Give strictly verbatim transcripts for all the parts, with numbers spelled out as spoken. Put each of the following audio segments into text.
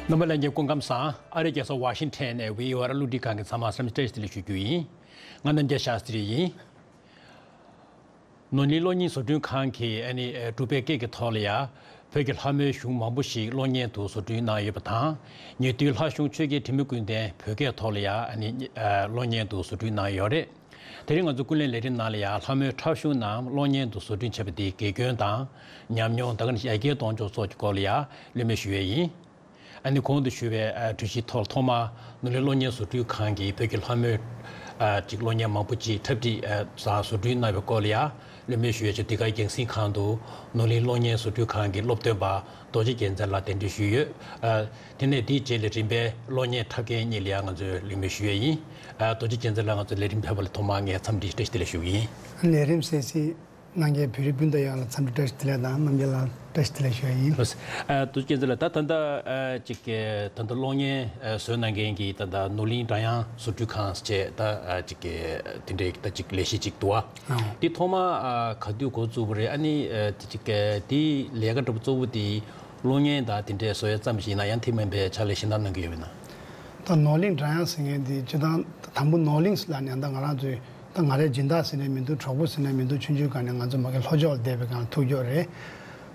རྣམ་པ་ལྷན་རྒྱས་སྐུ་ཁམས་བཟང་། ཨ་རིའི་རྒྱལ་ས་ཝ་ཤིང་ཊོན་ནས་བྷི་ཨོ་ཨེ་ར་གློག་འཕྲིན་ཁང་གི་ཚང་མ་འཚམས་འདྲི་བཀྲ་ཤིས་བདེ་ལེགས་ཞུ་རྒྱུ་ཡིན། ང་རྣམ་རྒྱལ་ཤཱ་སྟྲི་ཡིན། ནོར་གླིང་གློག་བརྙན་བཟོ་སྐྲུན་ཁང་གིས་ཨ་ནི་འབྲུག་པའི་སྐད་ཀྱི་ཐོག་ལ་ཡ། བོད་ཀྱི་ལྷ་མོའི་གཞུང་མང་པོ་ཞིག་གློག་བརྙན་དུ་བཟོ་སྐྲུན་གནང་ཡོད་པ་དང་། ཉེ་དུས་ལྷ་གཞུང་ཆོས་རྒྱལ་དྲི་མེད་ཀུན་ལྡན་བོད་སྐད་ཐོག་ལ་ཡ་ཨ་ནི་གློག་བརྙན་དུ་བཟོ་སྐྲུན་གནང་ཡོད་རེད། དེ་རིང་ང་ཚོ་ཀུན་གླེང་ལས་རིམ་ནང་ལ་ཡ་ལྷ་མོའི་འཁྲབ་གཞུང་རྣམས་གློག་བརྙན་དུ་བཟོ་སྐྲུན་བྱས་པ་དེའི་དགེ་སྐྱོན་དང་། ཉམས་མྱོང་དང་ཡ་གྱལ་གཏོང་ཕྱོགས་སོགས་ཀྱི་སྐོར་ལ་ཡ་གླེང་མོལ་ཞུ་ཡས་ཡིན། ཨ་ནི་གོང་དུ་ཞུས་པའི་གྲོས་གཞིའི་ཐོག་ཐོག་མར་ནོར་གླིང་གློག་བརྙན་བཟོ་སྐྲུན་ཁང་གིས་བོད་ཀྱི་ལྷ་མོའི་ཅིག་གློག་བརྙན་མང་པོ་ཅིག་འཁྲབ་ཁྲིད་དང་བཟོ་སྐྲུན་གནང་བའི་སྐོར་ལ་ཡ་གླེང་མོལ་ཞུ་ཡས་ཆེད་འདི་གའི་རྒྱང་སྲིང་ཁང་དུ་ནོར་གླིང་གློག་བརྙན་བཟོ་སྐྲུན་ཁང་གི་སློབ་སྟོན་པ་རྡོ་རྗེ་རྒྱལ་མཚན་ལགས་གདན་འདྲེན་ཞུས་ཡོད། དེ་ནས་དེའི་རྗེས་ལ་རིམ་པས་གློག་བརྙན་འཁྲབ་མཁན་གཉིས་ལ་ཡ་ང་ཚོས་གླེང་མོལ་ཞུ་ཡས་ཡིན། རྡོ་རྗེ་རྒྱལ་མཚན་ལགས་ང་ཚོའི་ལས་རིམ་ཕེབས་པ་ལ་ཐོག་མར་ངས་འཚམས་འདྲི་བཀྲ་ཤིས་བདེ་ལེགས་ཞུ་གི་ཡིན། ལས་རིམ་གསན་གཟིགས་གནང་མཁན་བོད་རིགས་སྤུན་ཟླ་ཡོངས་ལ་འཚམས་འདྲི་བཀྲ་ཤིས་བདེ་ལེགས་དང་རྣམ་རྒྱལ་ལགས་བཀྲ་ཤིས་བདེ་ལེགས་ཞུ་ཡ་ཡིན། ལགས་སོ། ཨ་རྡོ་རྗེ་རྒྱལ་མཚན་ལགས། ད་ད་ལྟ་ཨ་ཅིག་ད་ལྟ་གློག་བརྙན་ཨ་བཟོས་གནང་མཁན་གྱི་ད་ལྟ་ནོར་གླིང་སྒྲ་དབྱངས་བཟོ་སྐྲུན་ཁང་ཟེར་ད་ཨ་ཅིག་དེ་འདྲའི་ད་ཅིག་ལས་གཞི་ཅིག་འདུག་ཨ། ཨང་། འདི་ཐོག་མ་ཨ་ག་དུས་འགོ་བཙུགས་པ་རེད། ཨ་ནི་ཨ་དེ་ཅིག་དེའི་ལས་ཀ་འདྲ་པོ་གཙོ་བོ་དེ་གློག་བརྙན་དང་དེ་འདྲའི་བཟོ་ཡ་ཙམ་ཞིག་ཡིན་ན་ཡང་དེ་མིན་པའི་ཕྱག་ལས་གཞན་དག་གནང་གི་ཡོད་པས་ན། ད་ནོར་གླིང་སྒྲ་དབྱངས་ཟེར་མཁན་དེ་སྤྱིར་བཏང་དང་པོ་ནོར་གླིང་ཟེར་ལབ་ནས་ད་ང་རང་ཚོའི་ད་ང་རའི་སྦྱིན་བདག་ཟེར་ནས་མི་འདུག་གྲོགས་པོ་ཟེར་ནས་མི་འདུག་ཆུང་ཆུང་སྒང་ནས་ང་ཚོ་མ་གི་ལྷོ་ཕྱོགས་ལ་བསྡད་པའི་སྒང་ཐུག་ཀྱོག་རེད།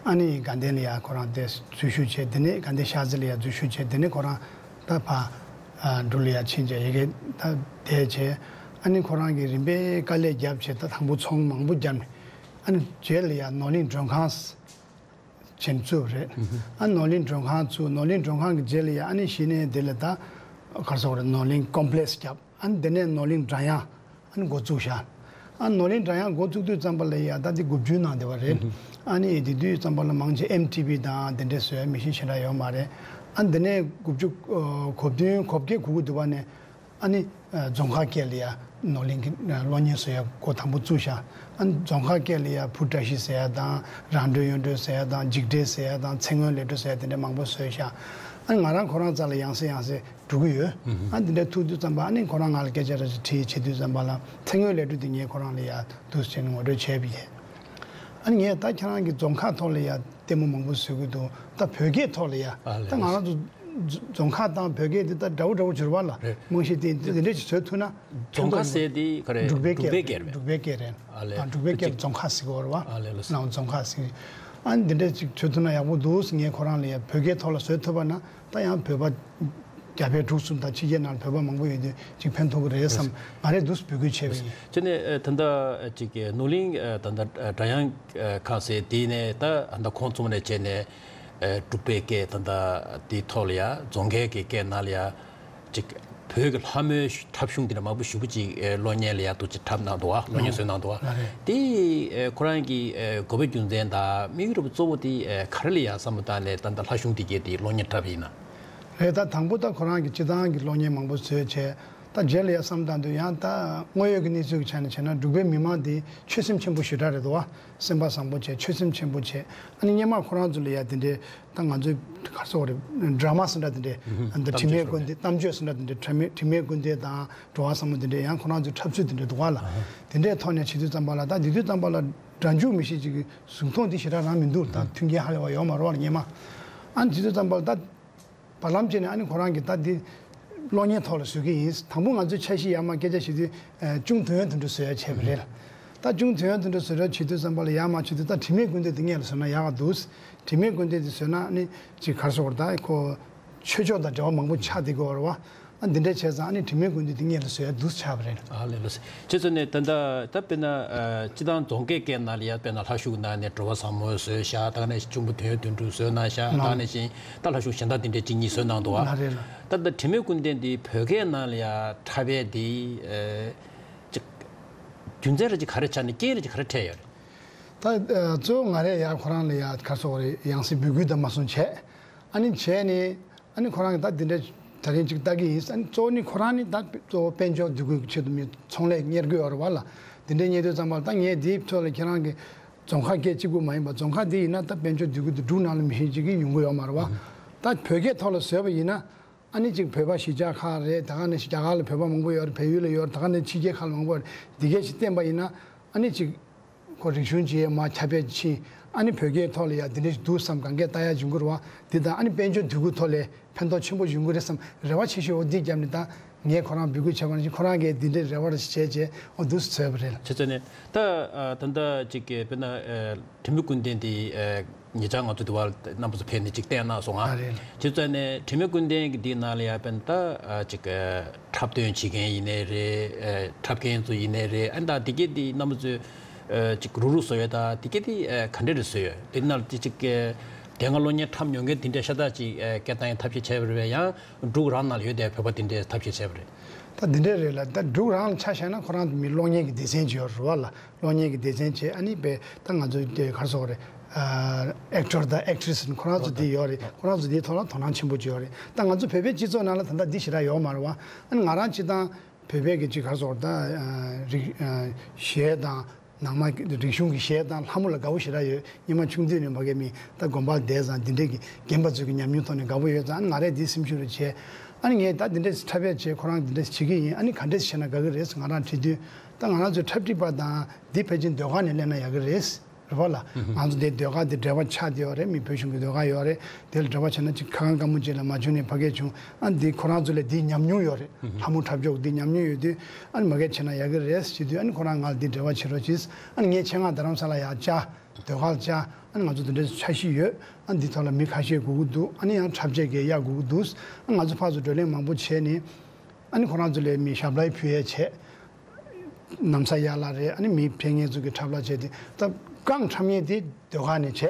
ཨ་ནི་དགའ་ལྡན་ལ་ཡ་ཁོ་རང་དེ་འཛུལ་ཞུགས་བྱས། དེ་ནས་དགའ་ལྡན་ཤར་རྩེ་ལ་ཡ་འཛུལ་ཞུགས་བྱས། དེ་ནས་ཁོ་རང་ད་ཕ་འབྲུག་ལ་ཡ་ཕྱིན་བྱས་ཡ་གི་ད་བསྡད་བྱས། ཨ་ནི་ཁོ་རང་གིས་རིམ་པས་དཀའ་ལས་བརྒྱབ་བྱས་ད་དང་པོ་ཚོང་མང་པོ་བརྒྱབ་ནས། ཨ་ནི་རྗེས་ལ་ཡ་ནོར་གླིང་མགྲོན་ཁང་ཟེར་ནས་བཙུགས་པ་རེད། ཨ་ནི་ནོར་གླིང་མགྲོན་ཁང་བཙུགས། ནོར་གླིང་མགྲོན་ཁང་གི་རྗེས་ལ་ཡ་ཨ་ནི་གཞི་ནས་དེ་ལ་ད་ག་རེ་ཟེར་དགོས་རེད། ནོར་གླིང་ཀོམ་པ་ལེགས་སི་བརྒྱབ། ཨ་ནི་དེ་ནས་ནོར་གླིང་སྒྲ་དབྱངས་ཨ་ནི་འགོ་བཙུགས་ཤག་ཨ་ནི་ནོར་གླིང་སྒྲ་དབྱངས་འགོ་བཙུགས་དུས་ཙམ་པ་ལ་ཡ་ད་དེ་དགུ་བཅུའི་ནང་དེ་བ་རེད། ཨ་ནི་དེ་དུས་ཙམ་པ་ལ་མང་ཆེ་ཨེམ་ཊི་བི་དང་དེ་འདྲས་བཟོ་ཡ་མི་ཤེས་ཞེ་དྲག་ཡོད་མ་རེད། ཨ་ནི་དེ་ནས་དགུ་བཅུ་གོ་བདུན་གོ་བརྒྱད་གོ་དགུ་དུ་བ་ནས། ཨ་ནི་རྫོང་ཁག་སྐད་ལ་ཡ་ནོར་གླིང་གི་གློག་བརྙན་བཟོ་ཡ་འགོ་དང་པོ་བཙུགས་ཤག་ཨ་ནི་རྫོང་ཁག་སྐད་ལ་ཡ་བུ་བཀྲ་ཤིས་ཟེར་ཡ་དང་། རང་གྲོན་གཡོ་འགྲོས་ཟེར་ཡ་དང་། འཇིགས་བྲལ་ཟེར་ཡ་དང་། ཚེ་སྔོན་ལས་འགྲོ་ཟེར་ཡ་དེ་འདྲ་མང་པོ་བཟོས་ཤག་ཨ་ནི་ང་རང་ཁོ་རང་རྩ་ལ་ཡང་སེ་ཡང་སེ་འགྲོ་གི་ཡོད། ཨ་ནི་དེ་འདྲ་ཐུག་དུས་ཙམ་པ་ཨ་ནི་ཁོ་རང་ང་ལ་སྐད་ཆ་རེ་ཞིག་དྲིས་བྱེད་དུས་ཙམ་པ་ལ་ཚེ་སྔོན་ལས་འགྲོ་དེ་ངས་ཁོ་རང་ལ་ཡ་འདུག་སེ་བྱས་ནས་ངོ་སྤྲོད་བྱས་པ་ཡིན། ཨ་ནི་ངས་ད་ཁྱེད་རང་གི་རྫོང་ཁག་ཐོག་ལ་ཡ་ལྟད་མོ་མང་པོ་བཟོ་གི་འདུག་ད་བོད་སྐད་ཐོག་ལ་ཡ་ཨ་ལས། ད་ང་རང་ཚོ་རྫོང་ཁག་དང་བོད་སྐད་དེ་ད་འདྲ་བོ་འདྲ་བོ་གྱུར་བ་ལ། རེད། རྨང་གཞི་དེ་དེ་འདྲ་ཞིག་བཟོ་ཐུབ་ན། རྫོང་ཁ་ཟེར་དེ་ག་རེ། འབྲུག་པའི་སྐད་རེད། འབྲུག་པའི་སྐད་རེད། ཨ་ལས། འབྲུག་པའི་སྐད་རྫོང་ཁ་ཟེར་གི་ཡོད་རེད་བ། ཨ་ལས། ལགས་སོ། ནང་རྫོང་ཁ་ཟེར། ཨ་ནི་འདི་འདྲ་ཅིག་བྱེད་ཐུབ་ན་ཡག་པོ་འདུག་ཟེར། ངས་ཁོ་རང་ལ་ཡ་བོད་སྐད་ཐོག་ལ་བཟོ་ཐུབ་པ་ན་ད་ཡང་བོད་པ་རྒྱ་བལ་འབྲུག་གསུམ་དང་ཕྱི་རྒྱལ་ནང་ལ་བོད་པ་མང་པོ་ཡོད་དུས་ཅིག་ཕན་ཐོགས་ཀྱི་རེད་བསམ། ང་རས་འདུག་སེ་འབོད་སྐུལ་བྱས་པ་ཡིན། བྱས་ནས་ད་ལྟ་ཅིག་ནོར་གླིང་ད་ལྟ་སྒྲ་དབྱངས་ཁང་ཟེར་དེ་ནས་ད་ད་ལྟ་ཁོང་ཚོ་ནས་བྱས་ནས་འབྲུག་པའི་སྐད་ད་ལྟ་དེའི་ཐོག་ལ་ཡ་རྫོང་ཁའི་གི་སྐད་ནང་ལ་ཡ། ཅིག་བོད་ཀྱི་ལྷ་མོའི་འཁྲབ་གཞུང་འདི་འདྲ་མང་པོ་ཞེ་པོ་ཅིག་ཨེ་གློག་བརྙན་ལ་ཡ་འདུག་ཅིག་འཁྲབ་གནང་འདུག་བ། གློག་བརྙན་བཟོས་གནང་འདུག་བ། ལགས་རེད། དེ་ཨེ་ཁོ་རང་གི་ཨེ་དགོས་པའི་རྒྱུ་མཚན་དང་དམིགས་ཡུལ་རུ་གཙོ་བོ་དེ་ཨེ་ག་རེ་ལ་ཡ་བསམ་བློ་བཏང་ནས་ད་ལྟ་ལྷ་གཞུང་འདི་གས་དེ་གློག་བརྙན་འཁྲབ་ཡིན་ན། རེད། ད་དང་པོ་ད་ཁོ་རང་གི་སྤྱིར་བཏང་གི་གློག་བརྙན་མང་པོ་བཟོས་བྱས། ད་རྗེས་ལ་ཡ་བསམ་བཏང་དུས་ཡང་ད་དངོས་ཡོད་ཀྱི་གནས་ཚུལ་གྱི་ཆ་ནས་བྱས་ན་འབྲུག་པའི་མི་མང་དེ་ཆོད་སེམས་ཆེན་པོ་ཞེ་དྲག་རེད་འདུག་བ། སེམས་པ་བཟང་པོ་བྱས། ཆོད་སེམས་ཆེན་པོ་བྱས། ཨ་ནི་སྔོན་མ་ཁོ་རང་ཚོ་ལ་ཡ་དེ་འདྲའི་ད་ང་ཚོའི་ག་རེ་ཟེར་དགོས་རེད། ཌ་ར་མ་ཟེར་འདྲ་དེ་འདྲའི། ཨ་ནི་ད་དྲི་མེད་སྐུ་ལྡན། གཏམ་བརྗོད་ཟེར་འདྲ་དེ་འདྲའི། དྲི་མེད་དྲི་མེད་སྐུ་ལྡན་དང་འགྲོ་བ་བཟང་པོ་དེ་འདྲའི་ཡང་ཁོ་རང་ཚོའི་འཁྲབ་ཚུལ་དེ་འདྲ་འདུག་བ་ལ། དེ་འདྲའི་ཐོག་ནས་བྱེད་དུས་ཙམ་པ་ལ་ད་དེ་དུས་ཙམ་པ་ལ་སྒྲ་འཇུག་མི་ཤེས་ཅིག་གི་གཟུགས་མཐོང་དེ་ཞེ་དྲག་རང་མི་འདུག་ད་མཐུན་རྐྱེན་ཧ་ལས་པ་ཡོད་མ་རེད་བ་ལ་སྔོན་མ། ཨ་ནི་བྱེད་དུས་ཙམ་པ་ལ་ད། བར་ལམ་བྱས་ནས་ཨ་ནི་ཁོ་རང་གིས་ད་འདི་གློག་བརྙན་ཐོག་ལ་བཟོ་གི་ཡིན། དང་པོ་ང་ཚོས་འཆར་གཞི་ཡར་མར་སྐད་ཆ་བཤད་དུས་ཨ་ཅུང་དོན་ཡོད་དོན་འགྲུབ་བཟོ་ཡ་བྱས་པ་རེད། ད་ཅུང་དོན་ཡོད་དོན་འགྲུབ་བཟོ་ཡ་བྱེད་དུས་ཙམ་པ་ལ་ཡར་མར་བྱེད་དུས་ད་དྲི་མེད་ཀུན་ལྡན་འདི་སྔོན་ལ་བཟོས་ན་ཡག་ག་འདུག་དྲི་མེད་ཀུན་ལྡན་འདི་བཟོས་ན་ཨ་ནི་ཅིག་ག་རེ་ཟེར་དགོས་རེད། ད་ཁོ་ཆོས་ཕྱོགས་དང་འབྲེལ་བ་མང་པོ་ཆགས་བསྡད་ཀྱི་ཡོད་རེད་བ། ཨ་འདི་འདྲ་བྱས་ཙང་ཨ་ནི་དྲི་མེད་ཀུན་ལྡན་འདི་སྔོན་ལ་བཟོ་ཡ་འདུག་ཆགས་པ་རེད། ཨ་ལས་ལགས་སོ། བྱས་ཙང་ནས་ད་ལྟ་ད་དཔེར་ན་ཨ་སྤྱིར་བཏང་རྫོང་སྐད་སྐད་ནང་ལ་ཡ་དཔེར་ན་ལྷ་ཞུགས་གནང་ནས་འགྲོ་བ་བཟང་མོ་བཟོས་ཤག་ད་ག་ནང་བཞིན་གཅུང་པོ་དོན་ཡོད་དོན་འགྲུབ་བཟོས་གནང་ཤག་ད་ག་ནང་བཞིན་ད་ལྷ་ཞུགས་གཞན་དག་དེ་འདྲས་གཅིག་གཉིས་བཟོས་གནང་འདུག་བ། ལགས་རེད་ལགས། ད་ལྟ་དྲི་མེད་ཀུན་ལྡན་འདི་བོད་སྐད་ནང་ལ་ཡ་འཁྲབ་པའི་འདི་ཨེ་ཅིག་རྒྱུ་མཚན་རེ་ཅིག་ག་རེ་ཆགས་ནས་རྐྱེན་རེ་ཅིག་ག་རེ་འཕྲད་ཡོད་རེད། ད་ཨ་གཙོ་བོ་ང་རས་ཡ་ཁོ་རང་ལ་ཡ་ག་རེ་ཟེར་དགོས་རེད། ཡང་སེ་འབོད་སྐུལ་དང་མ་སོང་བྱས། ཨ་ནི་བྱས་ནས། ཨ་ནི་ཁོ་རང་གིས་ད་འདི་འདྲ་ད་རིང་ཅིག་ལྟ་གི་ཡིན། ཨ་ནི་གཙོ་བོ་ནི་ཁོ་རང་ནི་ད་གཙོ་བོ་དཔལ་འབྱོར་འདུ་འགོད་ཀྱི་ཆེད་དུ་མི་ཚོང་ལས་གཉེར་དགོས་ཡོད་རེད་བ་ལ། འདི་འདྲའི་གཉེར་དུས་ཙམ་པ་ལ་ད་ངས་འདིའི་ཐོག་ལ་ཁྱེད་རང་གི་རྫོང་ཁ་སྐད་གཅིག་པུ་མ་ཡིན་པ་རྫོང་ཁ་འདི་ཡིན་ན་ད་དཔལ་འབྱོར་འདུ་འགོད་དེ་འབྲུག་ནང་ལ་མི་ཤེས་ཅིག་གི་ཡོང་གི་ཡོད་མ་རེད་བ། ད་བོད་སྐད་ཐོག་ལ་བཟོས་པ་ཡིན་ན་ཨ་ནི་ཅིག་བོད་པ་གཞིས་ཆགས་ཁག་རེད། ད་ག་ནས་རྒྱ་གར་ལ་བོད་པ་མང་པོ་ཡོད་རེད། བལ་ཡུལ་ལ་ཡོད་རེད། ད་ག་ནས་ཕྱི་རྒྱལ་ཁག་ལ་མང་པོ་ཡོད་རེད། འདི་གས་ཅིག་བསྟན་པ་ཡིན་ན་ཨ་ནི་ཅིག་ཁོ་རིག་གཞུང་ཅིག་མར་ཁྱབ་སྤེལ་ཕྱིན། ཨ་ནི་བོད་སྐད་ཐོག་ལ་ཡང་འདི་འདྲ་ཞིག་འདུག་བསམ་གང་གས་ལྟ་ཡག་འབྱུང་གི་རེད་བ། འདི་དང་ཨ་ནི་དཔལ་འབྱོར་འདུས་སྐོར་ཐོག་ལ་ཕན་ཐོགས་ཆེན་པོ་ཡོང་གི་རེད་བསམ་རེ་བ་ཆེ་ཤོས་འོ་འདི་བརྒྱབ་ནས། ད་ངས་ཁོ་རང་འབོད་སྐུལ་བྱས་པ་ནང་བཞིན་ཁོ་རང་གིས་འདི་འདྲའི་རེ་བ་རེ་བྱས་བྱས་འོ་འདུག་སེ་བཟོས་པ་རེད། བྱས་ཙང་ནས་ད་ད་ལྟ་ཅིག་གི་དཔེར་ན་དྲི་མེད་ཀུན་ལྡན་འདི་ཉེ་ཆར་ང་ཚོ་དུ་བ་རྣམ་པ་ཚོ་ཕེབས་ནས་ཅིག་བལྟས་གནང་སོང་ང་། ཨ་རེད། བྱས་ཙང་ནས་དྲི་མེད་ཀུན་ལྡན་གྱི་འདི་ནང་ལ་ཡ་དཔེར་ན་ད་ཅིག་འཁྲབ་སྟོན་བྱེད་མཁན་ཡིན་ནའི་རེད། འཁྲབ་མཁན་ཚོ་ཡིན་ནའི་རེད། ཨ་ནི་ད་འདི་གས་འདི་རྣམ་པ་ཚོས་ཨ་ཅིག་རུག་རུག་བཟོ་ཡོད། ད་དེ་ག་དེ་ཨ་ག་འདྲ་རེ་བཟོ་ཡོད། དེ་ནང་ལ་དེ་ཅིག་ཨ་དེ་སྔ་གློག་བརྙན་འཁྲབ་མྱོང་མཁན་དེ་འདྲ་ཤ་སྟག་ཅིག་ཨ་སྐད་བཏང་ཡ་ཐབས་ཤེས་བྱས་པ་རེད་པས། ཡང་འབྲུག་རང་ནང་ལ་ཡོད་དེ་བོད་པ་དེ་འདྲས་ཐབས་ཤེས་བྱས་པ་རེད། ད་དེ་འདྲས་རེད་ལ། ད་འབྲུག་རང་ལ་ཆ་བཞག་ན་ཁོ་རང་མི་གློག་བརྙན་གྱི་སྡེ་ཚན་ཅིག་ཡོད་རེད་བ་ལ། གློག་བརྙན་གྱི་སྡེ་ཚན་བྱས། ཨ་ནི་པས་ད་ང་ཚོ་དེ་ག་རེ་ཟེར་དགོས་རེད། ཨ་ཨེག་ཊར་དང་ཨེག་ཊི་རེ་སི་ཁོ་རང་ཚོ་དེ་ཡོད་རེད། ཁོ་རང་ཚོ་དེའི་ཐོག་ལ་དོ་སྣང་ཆེན་པོ་ཅིག་ཡོད་རེད། ད་ང་ཚོ་བོད་པའི་སྤྱི་ཚོགས་ནང་ལ་ད་ལྟ་འདི་ཞེ་དྲག་ཡོད་མ་རེད་བ། ཨ་ནི་ང་རང་སྤྱིར་བཏང་བོད་པའི་གི་ཅིག་ག་རེ་ཟེར་དགོས་རེད། ད་ཨ་རིག་ཨ་གཞས་དང་། ནང་མ་རིག་གཞུང་གི་གཞས་དང་ལྷ་མོ་ལ་དགའ་པོ་ཞེ་དྲག་ཡོད། སྔོན་མ་ཆུང་དུས་ནས་ཕ་གིར་མི་ད་དགོན་པར་བསྡད་ཙང་འདི་འདྲས་ཀྱི་རྒན་པ་ཚོའི་གི་ཉམས་མྱོང་ཐོག་ནས་དགའ་པོ་ཡོད་ཙང་། ཨ་ནི་ང་རས་འདི་སེམས་ཤུགས་རེ་བྱས། ཨ་ནི་ངས་ད་འདི་འདྲས་འཁྲབ་པས་བྱས། ཁོ་རང་འདི་འདྲས་བྱེད་ཀྱི་ཡིན། ཨ་ནི་ག་འདྲས་བྱས་ན་དགའ་གི་རེད་ཟེར་ང་རང་དྲིས་དུས། ད་ང་རང་ཚོའི་འཁྲབ་ཁྲིད་པ་དང་འདི་ཕལ་ཆེར་ཟློས་གར་ནས་གླས་ན་ཡག་གི་རེད། རེད་བ་ལ། ང་ཚོ་འདིའི་ཟློས་གར་འདི་འབྲེལ་བ་ཆགས་བསྡད་ཡོད་རེད། མི་བོད་གཞུང་གི་ཟློས་གར་ཡོད་རེད། དེ་ལ་འབྲེལ་བ་བྱས་ན་ཅིག་ཁ་ཁང་དཀར་མོ་ཅིག་ལ་མ་བྱུང་ནས་ཕ་གིར་བྱུང་། ཨ་འདི་ཁོ་རང་ཚོ་ལ་འདིའི་ཉམས་མྱོང་ཡོད་རེད། ལྷ་མོ་འཁྲབ་ཕྱོགས་འདི་ཉམས་མྱོང་ཡོད་དུས། ཨ་ནི་མ་གིར་བྱས་ན་ཡག་གི་རེད་ཞུས་དུས། ཨ་ནི་ཁོ་རང་ང་ལ་འདི་འབྲེལ་བ་བྱེད་རོགས་གྱིས། ཨ་ནི་ངས་ཆེད་མངགས་རྡ་རམ་ས་ལ་ཡར་བཅར། ཟློས་གར་བཅར། ཨ་ནི་ང་ཚོ་འདི་འདྲའི་འཆར་གཞི་ཡོད། ཨ་ནི་འདི་ཐོག་ལ་མི་ཁ་ཤས་དགོས་ཀྱི་འདུག་ཨ་ནི་ཡང་འཁྲབ་ཆས་གས་གཡར་དགོས་ཀྱི་འདུག་ཨ་ནི་ང་ཚོ་ཕར་ཚུར་བགྲོ་གླེང་མང་པོ་བྱས་ནས། ཨ་ནི་ཁོ་རང་ཚོ་ལ་མི་ཞབས་ལ་ཕུལ་ཡས་བྱས། ན་བཟའ་གཡར་ལ་རེད། ཨ་ནི་མི་ཕེབས་མཁན་ཚོ་གི་འཁྲབ་ལ་བྱས་ཏེ། ད་རྐང་འཁྲབ་མཁན་དེ་ཟློས་གར་ནས་བྱས།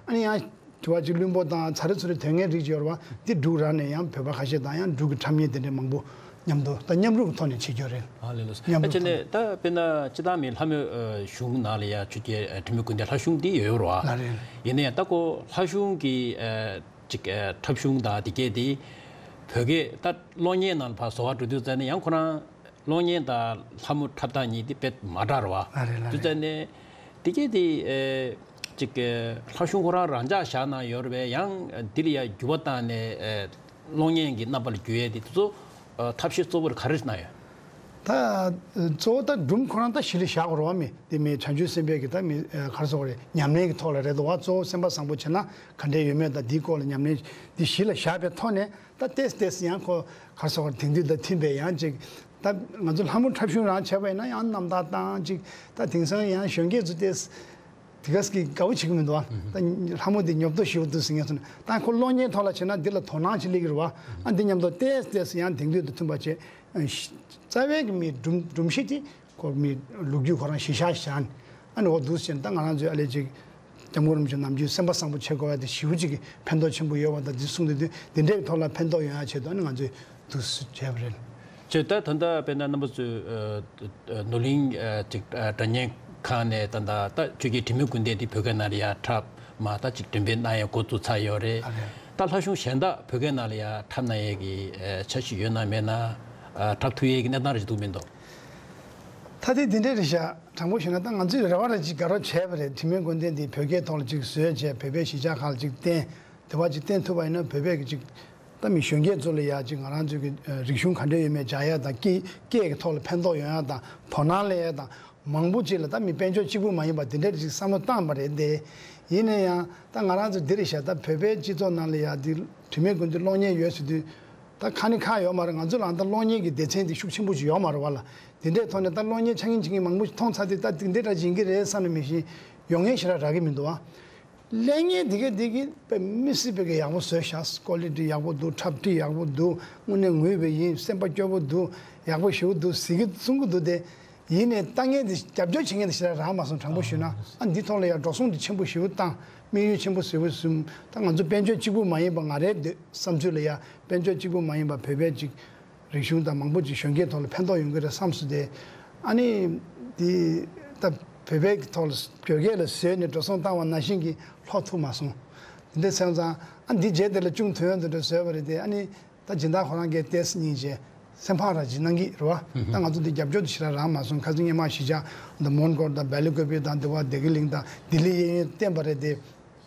ཨ་ནི་ཡང་དྲི་བ་གཅིག་བླུན་པོ་དང་ཚ་རེ་ཚུ་རེ་དོན་ངན་རིགས་ཡོད་རེད་བ། འདི་འབྲུག་རང་ནས་ཡང་བོད་པ་ཁ་ཤས་དང་ཡང་འབྲུག་གི་འཁྲབ་མཁན་དེ་འདྲ་མང་པོ་མཉམ་དུ་ད་མཉམ་རུབ་ཀྱི་ཐོག་ནས་བྱེད་རྒྱུ་རེད། ཨ་ལས་ལོས། མཉམ་ཨ་རུབ་ཅེ་ཐོག་ནས་ནས་ད་དཔེར་ན་སྤྱི་བཏང་མི་ལྷ་མོའི་ཨ་གཞུང་ནང་ལ་ཡ་ཆོས་རྒྱལ་ཨ་དྲི་མེད་ཀུན་ལྡན་ལྷ་གཞུང་འདི་ཡོད་ཡོད་རེད་བ། ལ་རེད། ཡིན་ན་ཡང་ད་ཁོ་ལྷ་གཞུང་གི་ཨ་ཅིག་ཨ་འཁྲབ་གཞུང་དང་དེ་གས་དེ་བོད་སྐད་ད་གློག་བརྙན་ནང་ལ་ཕར་བཟོ་བ་འགྲོ་དུས་ཙ་ནས་ཡང་ཁོ་རང་གློག་བརྙན་དང་ལྷ་མོ་འཁྲབ་སྟངས་གཉིས་དེ་དཔེ་མ་འདྲ་རེད་བ། ཨ་རེད་ལ་དུས་རེད། ཙ་ནས་དེ་གས་དེ་ཨེ་ཅིག་ཨེ་ལྷ་གཞུང་ཁོ་རང་རང་འཇགས་བཞག་ན་ཡོད་རེད་པས། ཡང་འདི་ལ་ཡ་འགྱུར་བ་བཏང་ནས་ཨེ་གློག་བརྙན་གྱི་རྣམ་པ་ལ་བསྒྱུར་ཡས་དེ་དེ་ཚོ་ཨ་ཐབས་ཤེས་གཙོ་བོར་ག་རེ་གནང་ཡོད། ད་གཙོ་བོ་ད་སྒྲུང་ཁོ་རང་ད་གཞི་ལ་བཞག་དགོས་རེད་བ། མི་དེ་མི་བྱང་ཆུབ་སེམས་དཔའི་གི་ད་མི་ཨེ་ག་རེ་ཟེར་དགོས་རེད། ཉམས་ལེན་གྱི་ཐོག་ལ་རེད་འདུག་བ། གཙོ་བོ་སེམས་པ་བཟང་པོ་བྱས་ན་ག་འདྲས་ཡོད་མེད་དང་འདིའི་སྐོར་ལ་ཉམས་ལེན་འདི་གཞི་ལ་བཞག་པའི་ཐོག་ནས། ད་ཏེས་ཏེས་ཡང་ཁོ་ག་རེ་ཟེར་དགོས་རེད། དེང་དུས་དང་མཐུན་པའི་ཡང་ཅིག་ད་ང་ཚོ་ལྷ་མོ་འཁྲབ་གཞུང་རང་བྱས་པ་ཡིན་ན་ཡང་རྣམ་ཐར་དང་ཅིག་ད་དེང་སང་ཡང་གཞོན་སྐྱེས་ཚོ་ཏེས་དེ་ག་ཟིག་གི་དགའ་པོ་བྱེད་ཀྱི་མི་འདུག་ཨ། ད་ལྷ་མོ་དེ་ཉོབ་ཏོ་ཞེ་པོ་འདུག་ཟེར་མཁན་ཚོ་ནི། ད་ཁོ་གློག་བརྙན་ཐོག་ལ་བྱས་ན་འདི་ལ་དོ་སྣང་ཅིག་སླེབས་ཀྱི་རེད་བ། ཨ་འདི་མཉམ་དུ་ཏེས་ཏེས་ཡང་དེང་དུས་དང་མཐུན་པ་བྱས། རྩ་བའི་གི་མི་སྒྲུང་སྒྲུང་གཞི་དེ་ཁོ་མི་ལོ་རྒྱུས་ཁོ་རང་གཞི་བཞག་བཞག་ནས། ཨ་ནི་འོ་འདུག་ཟེར་ན་ད་ང་རང་ཚོའི་ཨ་ལས་ཅིག་སྐྱབས་མགོན་རིན་པོ་ཆེ་ནམ་རྒྱུན་སེམས་པ་བཟང་པོ་བྱེད་དགོས་ཡ་དེ་ཞེ་པོ་ཅིག་གི་ཕན་ཐོགས་ཆེན་པོ་ཡོད་པ་དང་། འདི་གསུངས་དུས་དུས་འདི་འདྲའི་ཐོག་ལ་ཕན་ཐོགས་ཡོང་ཡ་ཆེད་དུ་ཨ་ནི་ང་ཚོས་འདུག་སེ་བྱས་པ་རེད། ཅེས་ད་ད་ལྟ་དཔེར་ན་རྣམ་པ་ཚོས་ཨ་ཨ་ནོར་གླིང་ཨ་ཅིག་ཨ་སྒྲ་སྙན་ཁང་ནས་ད་ད་ད་ཆོས་རྒྱལ་དྲི་མེད་ཀུན་ལྡན་འདི་བོད་སྐད་ནང་ལ་ཡ་འཁྲབ་མ་ད་ཅིག་འགྲེམས་སྤེལ་གནང་ཡ་འགོ་བཙུགས་ཚར་ཡོད་རེད། ཨ་རེད། ད་ལྷ་གཞུང་གཞན་དག་བོད་སྐད་ནང་ལ་ཡ་འཁྲབ་གནང་ཡས་ཀྱི་ཨ་འཆར་གཞི་ཡོད་ན་མེད་ན། ཨ་འཁྲབ་ཐུབ་ཡས་ཀྱི་གནས་སྟངས་རེ་ཞིག་འདུག་མི་འདུག་ད་དེ་འདི་འདྲས་རེད་ཤག་དྲང་པོ་ཞུས་ན་ད་ང་ཚོས་རེ་བ་རེ་ཅིག་དགའ་རབ་བྱས་པ་རེད། དྲི་མེད་ཀུན་ལྡན་འདི་བོད་སྐད་ཐོག་ལ་ཅིག་བཟོས་བྱས་བོད་པའི་གཞིས་ཆགས་ཁག་ལ་ཅིག་བསྟན། དེ་བ་ཅིག་བསྟན་ཐུབ་པ་ཡིན་ན་བོད་པའི་གི་ཅིག་ད་མི་གཞོན་སྐྱེས་ཚོ་ལ་ཡ་ཅིག་ང་རང་ཚོའི་གི་ཨ་རིག་གཞུང་ག་འདྲས་ཡོད་མེད་སྦྱང་ཡ་དང་། སྐད་སྐད་ཀྱི་ཐོག་ལ་ཕན་ཐོགས་ཡོང་ཡ་དང་དོ་སྣང་སླེབས་ཡ་དང་། མང་པོ་ཅིག་ལ་ད་མི་དཔལ་འབྱོར་གཅིག་པུ་མ་ཡིན་པ་འདི་འདྲས་ཅིག་བསམ་བློ་བཏང་པ་རེད་དེ། ཡིན་ན་ཡང་ད་ང་རང་ཚོ་འདི་རེད་ཤག་ད་བོད་པའི་སྤྱི་ཚོགས་ནང་ལ་ཡ་འདི་དྲི་མེད་ཀུན་ལྡན་གློག་བརྙན་ཡོད་ཟེར་དུས། ད་ཁ་ནི་ཁག་ཡོད་མ་རེད། ང་ཚོ་ལའང་ད་གློག་བརྙན་གྱི་སྡེ་ཚན་འདི་ཤུགས་ཆེན་པོ་ཅིག་ཡོད་མ་རེད་བ་ལ། དེ་འདྲའི་ཐོག་ནས་ད་གློག་བརྙན་ཆ་རྐྱེན་བྱེད་མཁན་མང་པོ་ཞིག་མཐོང་ཚར་དུས། ད་དེ་འདྲའི་འདྲ་ཡིན་གྱི་རེད་བསམ་ནས་མི་ཤེས། ཡོང་མཁན་ཞེ་དྲག་རག་གི་མི་འདུག་ཨ། གློག་བརྙན་འདི་ག་འདི་གི་དཔེ་མི་སྲིད་པའི་གི་ཡག་པོ་བཟོས་ཤག་ཀོ་ལི་ཊི་ཡག་པོ་འདུག་འཁྲབ་ཁྲིད་ཡག་པོ་འདུག་དངོས་གནས་ངུས་པ་ཡིན། སེམས་པ་སྐྱོ་པོ་འདུག་ཡག་པོ་ཞེ་པོ་འདུག་ཟེར་གི་གསུང་གི་འདུག་སྟེ། ཡིན་ནའི་ལྟ་མཁན་དེ་རྒྱབ་སྐྱོར་བྱེད་མཁན་དེ་ཞེ་དྲག་རག་མ་སོང་། དྲང་པོ་ཞུས་ན། ཨ་འདི་ཐོག་ལ་ཡང་འགྲོ་སོང་དེ་ཆེན་པོ་ཞེ་པོ་བཏང་། དམིགས་ཡུལ་ཆེན་པོ་ཞེ་པོ་བཟུང་། ད་ང་ཚོ་དཔལ་འབྱོར་གཅིག་པུ་མ་ཡིན་པ། ང་རའི་འདོད་བསམ་ཚུལ་ལ་ཡ་དཔལ་འབྱོར་གཅིག་པུ་མ་ཡིན་པ་བོད་པའི་ཅིག་རིག་གཞུང་དང་མང་པོ་ཅིག་གཞོན་སྐྱེས་ཐོག་ལ་ཕན་ཐོགས་ཡོང་གི་རེད་བསམ་སོང་སྟེ། ཨ་ནི་འདི་ད་བོད་པའི་ཐོག་ལ་བོད་སྐད་ལ་བཟོས་ནས་འགྲོ་སོང་བཏང་བ་ནང་བཞིན་གྱི་ལྷོ་ཐུབ་མ་སོང་། དེ་འདྲ་སོང་ཙང་ཨ་འདི་རྗེས་དེ་ལ་ཅུང་དོན་དུ་འགྲོ་བཟོས་པ་རེད་དེ། ཨ་ནི། ད་སྦྱིན་བདག་ཁོ་རང་གིས་ཏོག་ཙམ་སྙིང་རྗེ་སེམས་ཕམ་ར་ཅིག་གནང་གི་རེད་བ། ད་ང་ཚོ་འདི་རྒྱབ་སྐྱོར་དེ་ཞེ་དྲག་རག་མ་སོང་། ཁ་སང་སྔོན་མ་གཞིས་ཆགས་འདི་མོན་གྷོ་དང་བལ་ཡུ་ཀ་བི་དང་འདི་བ་བདེ་སྐྱིད་གླིང་དང་ལྡི་ལི་གཡས་གཡོན་བསྟན་པ་རེད་དེ།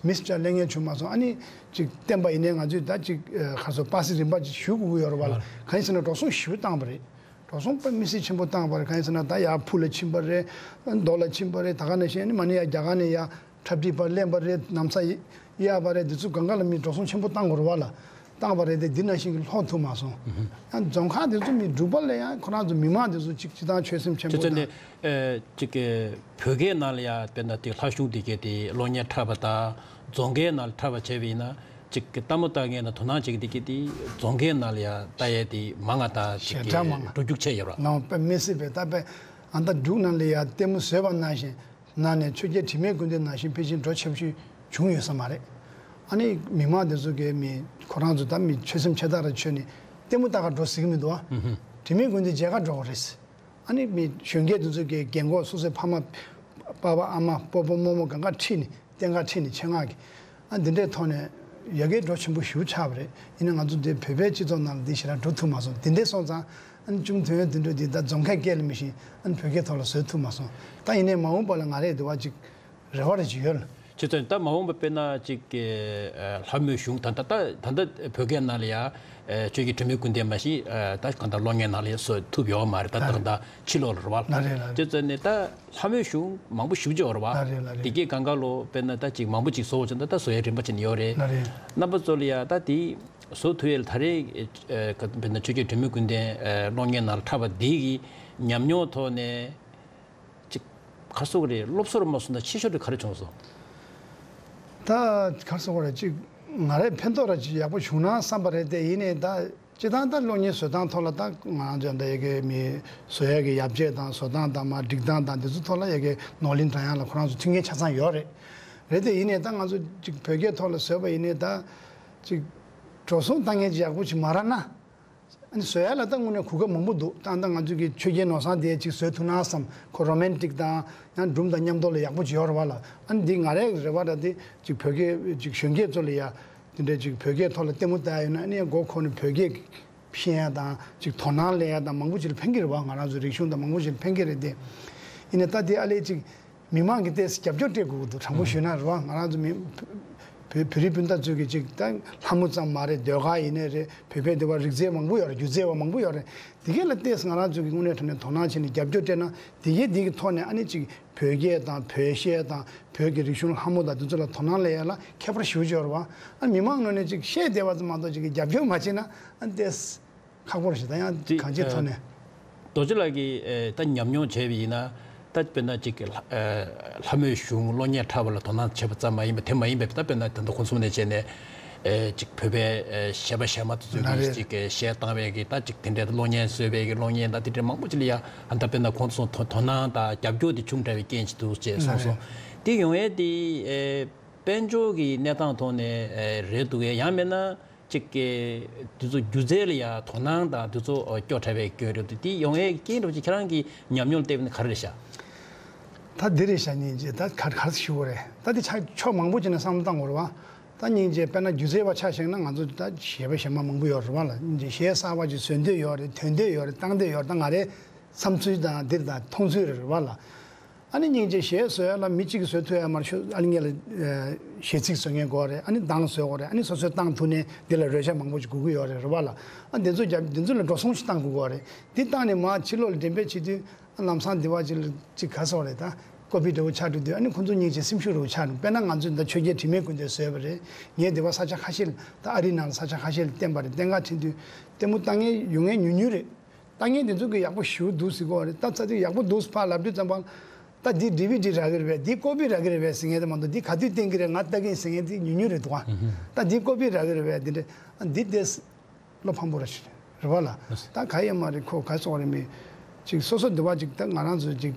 མི་ཞེ་དྲག་སླེབས་མཁན་བྱུང་མ་སོང་། ཨ་ནི་ཅིག་བསྟན་པ་ཡིན་ནའི་ང་ཚོས་ད་ཅིག་ཁ་སོ་པ་སེ་རིམ་པ་ཅིག་ཞུ་དགོས་ཀྱི་ཡོད་རེད་བ་ལ། གང་ཡིན་ཟེར་ན་འགྲོ་སོང་ཞེ་པོ་བཏང་བ་རེད། འགྲོ་སོང་དཔེ་མི་སྲིད་ཆེན་པོ་བཏང་བ་རེད། གང་ཡིན་ཟེར་ན་ད་ཡར་ཕུ་ལ་ཕྱིན་པ་རེད། མདོ་ལ་ཕྱིན་པ་རེད། ད་ག་ནང་བཞིན་ཨ་ནི་མ་ཎི་ཡར་རྒྱ་གར་ནས་ཡར་འཁྲབ་ཁྲིད་པར་གླེང་པ་རེད། ན་བཟའ་གཡར་བ་རེད། འདི་ཚོ་སྒང་ག་ལ་མི་འགྲོ་སོང་ཆེན་པོ་བཏང་དགོས་རེད་བ་ལ། བཏང་བ་རེད་དེ་འདི་ནང་བཞིན་གྱི་ལྷོག་ཐུབ་མ་སོང་། ཡང་རྫོང་ཁག་འདི་ཚོ་མི་འབྲུག་པ་ལ་ཡང་ཁོ་རང་ཚོ་མི་མང་འདི་ཚོ་གཅིག་སྤྱི་བཏང་ཆོད་སེམས་ཆེན་དེ་པོ་ཚོ་དང་ནི་ཨ་གཅིག་གི་བོད་སྐད་ནང་ལ་ཡང་དཔེར་ན་དེ་ལྷ་གཞུང་དེ་གའི་དེ་གློག་བརྙན་འཁྲབ་པ་དང་རྫོང་ཁའི་ནང་ལ་འཁྲབ་པ་བྱས་པ་ཡིན་ན་གཅིག་གི་ལྟད་མོ་ལྟ་མཁན་དང་དོ་སྣང་བྱེད་མཁན་དེ་གའི་དེ་རྫོང་ཁའི་ནང་ལ་ཡང་ལྟ་ཡས་དེ་མང་ང་དང་གཅིག་ཞེ་དྲག་མང་ང་འགྲོ་རྒྱུག་ཆེ་ཡོད་ར། ནང་དཔེ་མི་སྲིད་པའི་ད་དཔེ་ཨ་ད་འབྲུག་ནང་ལ་ཡང་ལྟད་མོ་བཟོས་པ་ནང་བཞིན། ནང་ནས་ཆོས་རྒྱལ་དྲི་མེད་ཀུན་ལྡན་ནང་བཞིན་ཕལ་ཆེར་འགྲོ་ཆེ་ཤོས་བྱུང་ཡོད་ས་མ་རེད། ཨ་ནི་མི་མང་དེ་ཚོ་གིས་མི་ཁོ་རང་ཚོ་ད་མི་ཆོད་སེམས་ཆེ་ཐག་ར་ཆོད་ནས་ལྟད་མོ་ལྟ་ག་འགྲོ་སྲིད་ཀྱི་མི་འདུག་ཨ། དྲི་མེད་ཀུན་ལྡན་མཇལ་ག་འགྲོ་གི་རེད། ཨ་ནི་མི་གཞོན་སྐྱེས་དེ་ཚོ་གིས་རྒན་གོག་སོ་སོའི་ཕ་མ་པ་ཕ་ཨ་མ་སྤོ་སྤོ་རྨོ་མོ་སྒང་ག་ཁྲིད་ནས་བསྟན་ག་ཁྲིད་ནས་ཆེད་མངགས་ཀྱིས་ཨ་འདི་འདྲའི་ཐོག་ནས་ཡ་གིའི་འགྲོ་ཆེན་པོ་ཞེ་པོ་ཆགས་པ་རེད། ཡིན་ན་ང་ཚོ་འདི་བོད་པའི་སྤྱི་ཚོགས་ནང་ལ་འདི་ཞེ་དྲག་འགྲོ་ཐུབ་མ་སོང་། འདི་འདྲའི་སོང་ཙང་། ཨ་ནི་ཅུང་དོན་ཡོད་དེ་འགྲོ་དེ་ད་རྫོང་ཁའི་སྐད་ལ་མི་ཤེས། ཨ་ནི་བོད་སྐད་ཐོག་ལ་བཟོ་ཐུབ་མ་སོང་། ད་ཡིན་ནའི་མ་འོངས་པ་ལ་ང་རའི་འདི་བ་ཅིག་རེ་བ་རེ་ཅིག་ཡོད་ལ། ཁྱེད་ཚོས་ད་མ་འོངས་པ་དཔེར་ན་ཅིག་གི་ལྷ་མོའི་གཞུང་ད་ད་ད་ད་བོད་སྐད་ནང་ལ་ཡ་ཆོས་རྒྱལ་དྲི་མེད་ཀུན་ལྡན་མ་གཞི་ད་གང་ལྟར་གློག་བརྙན་ནང་ལ་ཡ་བཟོ་ཐུབ་ཡོད་མ་རེད། ད་ད་ད་ཕྱི་ལོགས་ལ་རེད་བ། ལ་རེད་ལ་རེད། ཁྱེད་ཚོས་ནི་ད་ལྷ་མོའི་གཞུང་མང་པོ་ཞེ་པོ་ཅིག་ཡོད་རེད་བ། ལ་རེད་ལ་རེད། དེ་གའི་སྒང་ག་ལོ་དཔེར་ན་ད་ཅིག་མང་པོ་ཅིག་བཟོ་བ་བྱུང་ད་ད་བཟོ་ཡ་རིམ་པ་ཅིག་ནི་ཡོད་རེད། ལ་རེད། རྣམ་པ་ཚོ་ལ་ཡ་ད་དེ། བཟོ་ཐུབ་ཡས་ལ་ད་རེས་ཨེ་ཨེ་ཀ་དཔེར་ན་ཆོས་རྒྱལ་དྲི་མེད་ཀུན་ལྡན་ཨེ་གློག་བརྙན་ནང་ལ་འཁྲབ་པ་འདི་གི་ཉམས་མྱོང་ཐོག་ནས་ཅིག་ག་རེ་ཟེར་དགོས་རེད། སློབ་གསོ་རུ་མ་སོང་ན་ཆེ་ཤོས་དེ་ག་རེ་བྱུང་སོང་། ད་ག་རེ་ཟེར་དགོས་རེད། ཅིག་ང་རའི་ཕན་ཐོགས་ར་ཅིག་ཡག་པོ་བྱུང་ན་བསམ་པ་རེད་དེ། ཡིན་ནའི་ད་སྤྱིར་བཏང་ད་གློག་བརྙན་བཟོ་སྟངས་ཐོག་ལ་ད་ང་རང་ཚོ་ད་ཡ་གི་མི་བཟོ་ཡ་གི་ཡར་རྒྱས་དང་བཟོ་སྟངས་དང་མ་སྒྲིག་སྟངས་དང་འདི་ཚོ་ཐོག་ལ་ཡ་གི་ནོར་གླིང་བྲག་གཡང་ལ་ཁོ་རང་ཚོ་མཐུན་རྐྱེན་ཆ་ཚང་ཡོད་རེད། རེད་དེ་ཡིན་ནའི་ད་ང་ཚོ་ཅིག་བོད་སྐད་ཐོག་ལ་བཟོས་པ་ཡིན་ནའི་ད། ཅིག་འགྲོ་སོང་བཏང་མཁན་ཅིག་ཡག་པོ་ཅིག་མ་རག་ན། ཨ་ནི་བཟོ་ཡ་ལ་ད་དངོས་གནས་གོ་སྐབས་མང་པོ་འདུག་ད་ད་ང་ཚོ་གི་ཆོས་རྒྱལ་ནོར་བཟང་དེ་ཅིག་བཟོས་ཐུབ་ན་བསམ། ཁོ་རོ་མན་ཊིག་དང་ཡང་སྒྲུང་དང་མཉམ་དུ་ལ་ཡག་པོ་ཅིག་ཡོད་རེད་བ་ལ། ཨ་ནི་འདི་ང་རའི་རེ་བ་ད་དེ་ཅིག་བོད་སྐད་ཅིག་གཞོན་སྐྱེས་ཚོ་ལ་ཡ་དེ་འདྲའི་ཅིག་བོད་སྐད་ཐོག་ལ་ལྟད་མོ་ལྟ་ཡ་ཡོད་ན། ཨ་ནི་མགོ་འཁོར་ནས་བོད་སྐད་ཤེས་ཡ་དང་ཅིག་དོ་སྣང་སླེབས་ཡ་དང་མང་པོ་ཅིག་ལ་ཕན་གྱི་རེད་བ། ང་རང་ཚོའི་རིག་གཞུང་དང་མང་པོ་ཅིག་ལ་ཕན་གྱི་རེད་དེ། ཡིན་ནའི་ད་དེ་ཨ་ལས་ཅིག་མི་མང་གི་ཏོག་ཙམ་རྒྱབ་སྐྱོར་སྤྲད་དགོས་ཀྱི་འདུག་དྲང་པོ་ཞུས་ན་རེད་བ། ང་རང་ཚོ་མི་བོད་བོད་རིགས་སྤུན་ཟླ་ཚོས་ཀྱི་ཅིག་ད་ལྷ་མོ་ཙམ་མ་རེད། ཟློས་གར་ཡིན་ནའི་རེད། བོད་པའི་འདི་བ་རིག་རྩལ་མང་པོ་ཡོད་རེད། སྒྱུ་རྩལ་བ་མང་པོ་ཡོད་རེད། དེ་གས་ལ་ཏོག་ཙམ་ང་རང་ཚོ་གི་དངོས་གནས་དྲང་གནས་དོ་སྣང་བྱས་ནས་རྒྱབ་སྐྱོར་སྤྲད་ན། དེ་གས་དེ་གི་ཐོག་ནས་ཨ་ནི་ཅིག་བོད་སྐད་དང་བོད་གཞས་དང་བོད་ཀྱི་རིག་གཞུང་ལྷ་མོ་དང་དེ་ཚོ་ལ་དོ་སྣང་སླེབས་ཡ་ལ་ཁྱད་པར་ཞེ་པོ་ཅིག་ཡོད་རེད་བ། ཨ་མི་མང་ངོས་ནས་ཅིག་བཤད་བསྡད་པ་ཙམ་མ་གཏོགས་ཅིག་གི་རྒྱབ་སྐྱོར་མ་བྱས་ན་ཨ་ནི་ཏོག་ཙམ། ཁག་པོ་རེད་ཤག་ད་ཡང་ཅིག་གང་ཅིའི་ཐོག་ནས། རྡོ་རྗེ་ལགས་ཀྱིས་ཨེ་ད་ཉམས་མྱོང་བྱས་པ་ཡིན་ན། ད་དཔེར་ན་ཅིག་གི་ལྷ་ཨེ་ལྷ་མོའི་གཞུང་གློག་བརྙན་འཁྲབ་པ་ལ་དོ་སྣང་བྱས་པ་ཙམ་མ་ཡིན་པ་དེ་མ་ཡིན་པའི་ད་དཔེར་ན་ད་ལྟ་ཁོང་ཚོ་ནས་བྱས་ནས་ཨེ་ཅིག་བོད་པའི་ཨེ་གཞས་པ་གཞས་མ་དེ་ཚོ་ལ་གིས་རེད། ཅིག་གི་གཞས་བཏང་བའི་གི་ད་ཅིག་དེ་འདྲའི་གློག་བརྙན་བཟོས་པའི་གི་གློག་བརྙན་ད་དེ་འདྲའི་མང་པོ་ཅིག་ལ་ཡ་ཨ་ད་དཔེར་ན་ཁོང་ཚོ་དོ་དོ་སྣང་དང་རྒྱབ་སྐྱོར་དེ་བྱུང་དྲགས་པའི་རྐྱེན་ཅིག་འདུག་ཅེས་གསུངས་སོང་། རེད། དེ་ཡོང་ཡས་དེ་ཨེ་དཔལ་འབྱོར་གྱི་གནས་སྟངས་ཐོག་ནས་ཨེ་རེད་འདུག་གས། ཡང་མིན་ན། གཅིག་གིས་དེ་ཚོ་སྒྱུ་རྩལ་ལ་ཡང་དོ་སྣང་དང་དེ་ཚོ་སྐྱོ་དྲགས་པའི་སྐྱོན་རེད་འདུག་དེ་ཡོང་ཡས་རྐྱེན་རེད་ཅེས་ཁྱེད་རང་གི་ཉམས་མྱོང་ལ་བལྟས་པ་ན་ག་རེ་རེད་ཤག་ད་འདི་རེད་ཤག་སྙིང་རྗེ། ད་ག་ག་རེ་ཞུ་དགོས་རེད། ད་འདི་ཆ་ཕྱོགས་མང་པོ་ཅིག་ནས་བསམ་བློ་བཏང་དགོས་རེད་བ། ད་སྙིང་རྗེ་དཔེར་ན་སྒྱུ་རྩལ་བ་ཆ་བཞག་ན་ང་ཚོ་ད་གཞས་པ་གཞས་མ་མང་པོ་ཡོད་རེད་བ་ལ། སྙིང་རྗེ་གཞས་གསར་པ་ཅིག་བཟོ་འདོད་ཡོད་རེད། ཐོན་འདོད་ཡོད་རེད། བཏང་འདོད་ཡོད་རེད། ད་ང་རའི་བསམ་ཚུལ་དང་འདིར་དང་མཐོང་ཚུལ་རེད་བ་ལ། ཨ་ནི་སྙིང་རྗེ་གཞས་བཟོ་ཡ་ལ་མི་གཅིག་གིས་བཟོ་ཐུབ་ཡ་མ་རེད། ཤོ་ཨ་ནི་ངས་ལ་གཞས་ཚིག་བཟོ་མཁན་དགོས་རེད། ཨ་ནི་གདངས་བཟོ་དགོས་རེད། ཨ་ནི་སོ་སོས་བཏང་ཐུབ་ནས་འདི་ལ་རོལ་ཆ་མང་པོ་ཞིག་དགོས་ཀྱི་ཡོད་རེད་རེད་བ་ལ། ཨ་འདི་ཚོ་རྒྱབ་འདི་ཚོ་ལ་འགྲོ་སོང་ཞིག་བཏང་དགོས་ཀྱི་ཡོད་རེད། འདི་བཏང་ནས་མར་ཕྱི་ལོགས་ལ་འགྲེམས་སྤེལ་བྱེད་དུས་ཨ་ལམ་སང་འདི་བ་ཅིག་ལ་ཅིག་ག་ཟེར་དགོས་རེད། ད་ཀོ་པི་འདྲ་བོ་ཆགས་འགྲོ་དུས་ཨ་ནི་ཁོང་ཚོ་སྙིང་རྗེ་སེམས་ཤུགས་འདྲ་བོ་ཆགས་འགྲོ། དཔེར་ན་ང་ཚོས་འདི་ཆོས་རྒྱལ་དྲི་མེད་ཀུན་ལྡན་བཟོས་པ་རེད། ངས་འདི་བ་ས་ཆ་ཁ་ཤས་ལ་ད་ཨ་རིའི་ནང་ལ་ས་ཆ་ཁ་ཤས་ལ་བསྟན་པ་རེད། བསྟན་ག་ཕྱིན་དུས་ལྟད་མོ་ལྟ་མཁན་ཡོང་མཁན་ཉུང་ཉུང་རེད། ལྟ་མཁན་དེ་ཚོ་གིས་ཡག་པོ་ཞེ་པོ་འདུག་ཟེར་གྱི་ཡོད་རེད། ལྟ་ཚར་དུས་ཡག་པོ་འདུག་ཟེར་ཕར་ལབ་དུས་ཙམ་པ། ད་འདི་ཌི་བི་ཌི་རག་གི་རེད་པས། འདི་ཀོ་པི་རག་གི་རེད་པས་ཟེར་མཁན་དེ་མ་གཏོགས། འདི་ག་དུས་བསྟན་གྱི་རེད། ང་ལྟ་གི་ཡིན་ཟེར་མཁན་དེ་ཉུང་ཉུང་རེད་འདུག་ཨ། ད་འདི་ཀོ་པི་རག་གི་རེད་པས། འདི་འདྲ་འདི་དེ་བློ་ཕམ་པོ་ར་ཞིག་རེད་བ་ལ། ད་ག་ཡེ་མ་རེད། ཁོ་ག་སོགས་རེད་མི་ཅིག་སོ་སོ་འདི་བ་ཅིག་ད་ང་རང་ཚོ་ཅིག་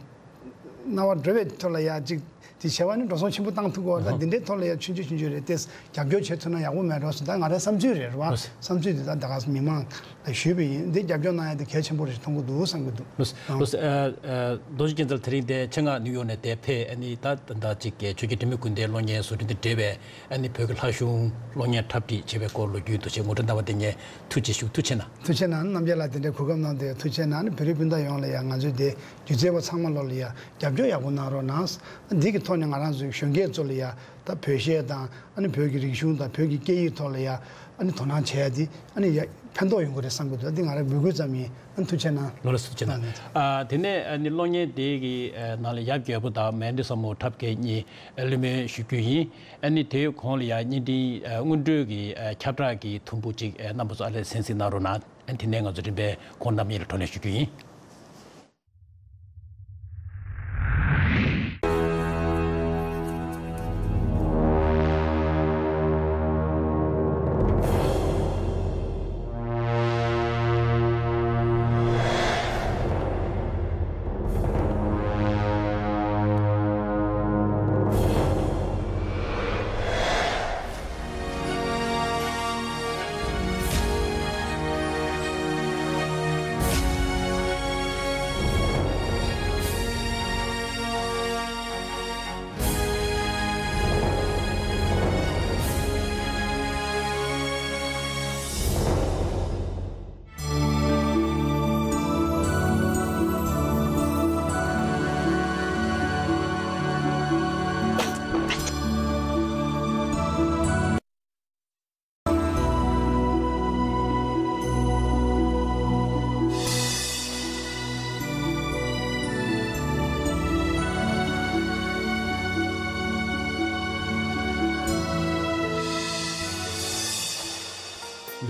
རྣ་བ་འགྲོ་བའི་ཐོག་ལ་ཡ་ཅིག་དེ་བྱས་པ་ནི་འགྲོ་སོང་ཆེན་པོ་བཏང་ཐུབ་ཀྱི་ཡོད་རེད། ད་འདི་འདྲའི་ཐོག་ལ་ཡ་ཆུང་ཆུང་ཆུང་ཆུང་རེད་དེ། རྒྱབ་སྐྱོར་བྱེད་ཐུབ་ན་ཡག་པོ་མེད་འགྲོ་ཟེར། ད་ང་རའི་བསམ་ཚུལ་རེད་རེད་བ། ལགས། བསམ་ཚུལ་འདི་ད་ད་ག་མི་མང་ལ་ཞུས་པ་ཡིན། འདི་རྒྱབ་སྐྱོར་གནང་ཡ་དེ་གལ་ཆེན་པོ་རེད་མཐོང་གི་འདུག་བསམ་གྱི་འདུག་ལགས། ལགས། ཨ་ཨ་རྡོ་རྗེ་རྒྱལ་མཚན་ལགས་དེ་རིང་འདི་ཆེད་མངགས་ནིའུ་ཡོག་ནས་འདིར་ཕེབས། ཨ་ནི་ད་ད་ཅིག་གི་ཆོས་རྒྱལ་དྲི་མེད་ཀུན་ལྡན་གློག་བརྙན་བཟོ་སྐྲུན་དང་འབྲེལ་བའི་ཨ་ནི་བོད་ཀྱི་ལྷ་གཞུང་གློག་བརྙན་འཁྲབ་ཁྲིད་བྱེད་པའི་སྐོར་ལོ་རྒྱུས་འདུ་བྱེད་ངོ་སྤྲོད་གནང་བ་དེ་ངས་ཐུགས་རྗེ་ཆེ་ཞུ། ཐུགས་རྗེ་གནང་། ཐུགས་རྗེ་གནང་། རྣམ་རྒྱལ་ལགས་དེ་འདྲའི་གོ་སྐབས་གནང་དེ་ཐུགས་རྗེ་གནང་། ཨ་ནི་བོད་རིགས་སྤུན་ཟླ་ཡོངས་ལ་ཡང་ང་ཚོའི་དེ་སྒྱུ་རྩལ་བ་ཚང་མ་ལོ་ལ་ཡང་རྒྱབ་སྐྱོར་ཡག་པོ་གནང་རོགས་གནང་། འདི་གི་ ཐོག་ནས་ང་རང་ཚོའི་གཞོན་སྐྱེས་ཚོ་ལ་ཡ་ད་བོད་གཞས་དང་ཨ་ནི་བོད་ཀྱི་རིག་གཞུང་དང་བོད་ཀྱི་སྐད་ཡིག་ཐོག་ལ་ཡ་ཨ་ནི་དོ་སྣང་བྱས་ཏེ་ཨ་ནི་ཡ་ཕན་ཐོགས་ཡོང་གི་རེད་བསམ་གྱི་འདུག་འདི་ང་རང་འབོད་སྐུལ་ཙམ་ཡིན། ཨ་ནི་ཐུགས་རྗེ་གནང་། ལགས་ལགས་སོ། ཐུགས་རྗེ་གནང་། ཨ་དེ་ནས་ཨ་ནི་གློག་བརྙན་དེ་གི་ཨ་ནང་ལ་ཡབ་རྒྱལ་པོ་དང་མན་ཌི་བཟང་མོ་འཁྲབ་མཁན་གཉིས་ཨ་གླེང་མོལ་ཞུ་རྒྱུ་ཡིན། ཨ་ནི་དེའི་གོང་ལ་ཡ་བརྙན་འཕྲིན་ཨ་སྔོན་འགྲོའི་གི་ཨ་ཁྱབ་བསྒྲགས་ཀྱི་ཐུང་ཕུ་གཅིག་ཨ་རྣམ་པ་ཚོ་ཨ་ལས་གསན་གཟིགས་གནང་རོགས་གནང་། ཨ་ནི་དེ་ནས་ང་ཚོ་རིམ་པས་ཁོང་རྣམ་གཉིས་ལ་བགྲོ་གླེང་ཞུ་རྒྱུ་ཡིན།